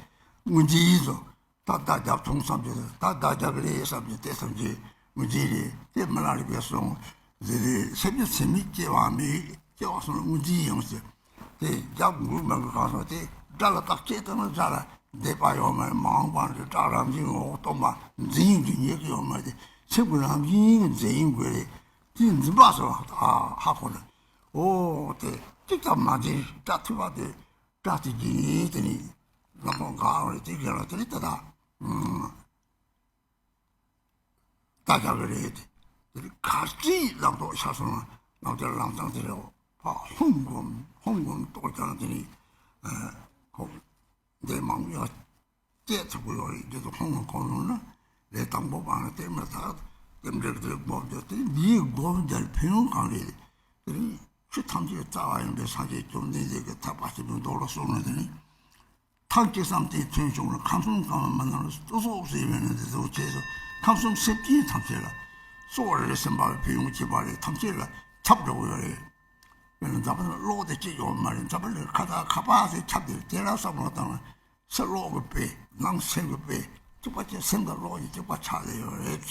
དངོས་འཛིན་སོང་ད་ད་རྒྱབ་སོང་བསམ་གྱི་ད་ད་རྒྱག་གི་རེད་བསམ་གྱི་དེ་བསམ་གྱི་དངོས་འཛིན་རེད། དེ་མི་ལ་རིག་པས་སོང་། དེ་རེད། སེམས་ཉིད་སེམས་མེད་སྐྱེ་བ་མེད། སྐྱེ་བ་སོང་ན་དངོས་འཛིན་ཡོང་ཟེར། དེ་རྒྱབ་འགུལ་མ་འགུལ་གང་སོང་དེ་སྒྲ་ལ་བརྟག་དཔྱད་བཏང་ན་སྒྲ་ལ་འདས་པ་ཡོད་མ་རེད། མ་འོངས་པ་རེད། སྒྲ་རང་བཞིན་ངོ་བོ་སྟོང་པ་འཛིན་ཡུལ་གྱི་ཉེར་གི་ཡོད་མ་རེད། སེམས་ཀྱི་རང་བཞིན་གྱི་འཛིན་ཡུལ་དགོས་རེད། དེ་འཛིན་པ་ཟེར་བ་ཧ་གོ་ནས། ཨོ་དེ་གཅིག་ཙམ་མ་འཛིན་སྒྲ་ཐོས་པ་དེ་སྒྲ་དེ་ཇི་ནི་དེ་ནི་ལམ་སང་འགག་རེད། དེ་ག་ལ་དེ་ནི་ད་ད་ད་རྒྱག་གི་རེད། དེ་ནི་ག་ཚོད་ལམ་ཐོག་ཤར་སོང་ན་ལམ་དེ་ལམ་སང་དེ་རེད། ཕ་ཧོང་གོམ་ཧོང་གོམ་ཏོག་ཙམ་དེ་ནི་ཧོ་འདི་མང་ཡ་སྐྱེས་ཐུབ་ཀྱི་ཡོད་རེད། འདི་ཚོ་ཁོང་གི་གོ་ནོར་ན་ལས་དང་པོ་པ་ན་དེ་མ་ཐག་དེ་འདྲ་དེ་སྒོམ་རྒྱུ་དེ་འདིའི་སྒོམ་རྒྱུར་ཕན་ཡོན་གང་རེད། དེ་རིང་ཆོས་ཐམས་ཅད་རྩ་བ་ཡིན་པའི་སངས་རྒྱས་བཅོམ་ལྡན་འདས་ཀྱིས་ཐེག་པ་ཆེན་པོའི་མདོ་ལ་གསུངས་ནས། དེ་ནི་ཐབས་ཀྱིས་བསམ་གཏན་ཐོན་བྱུང་ལ། ཁམས་གསུམ་གང་བ་མ་ན་ལ་སྟོད་སོགས་ཟེར་བའི་ནི་འདི་ཚོ་བྱས་སོ། ཁམས་གསུམ་སེམས་ཅན་ཐམས་ཅད་ལ་སོགས་རེ་རེ་སེམས་པ་ལ་ཕན་ཡོན་བྱེད་པ་རེད། ཐམས་ཅད་ལ་ཁྱབ་འགྲོ་གི་ཡོད་རེད། དཔེར་ན་འཛམ་བུ་གླིང་གློག་དེ་གཅིག་ཡོད་མ་རེད། འཛམ་བུ་གླིང་ཁ་དང་ཁ་པར་དེ་ཁྱབ་དེ་དེ་ལ་བསམ་བློ་བཏང་ན་ཕྱི་གློག་གི་དཔེ་ནང་སེམས་ཀྱི་དཔེ་གཅིག་པ་ཅིག་སེམས་དང་གློག་གཉིས་གཅིག་པ་ཆགས་ལེ་ཡོད་རེད།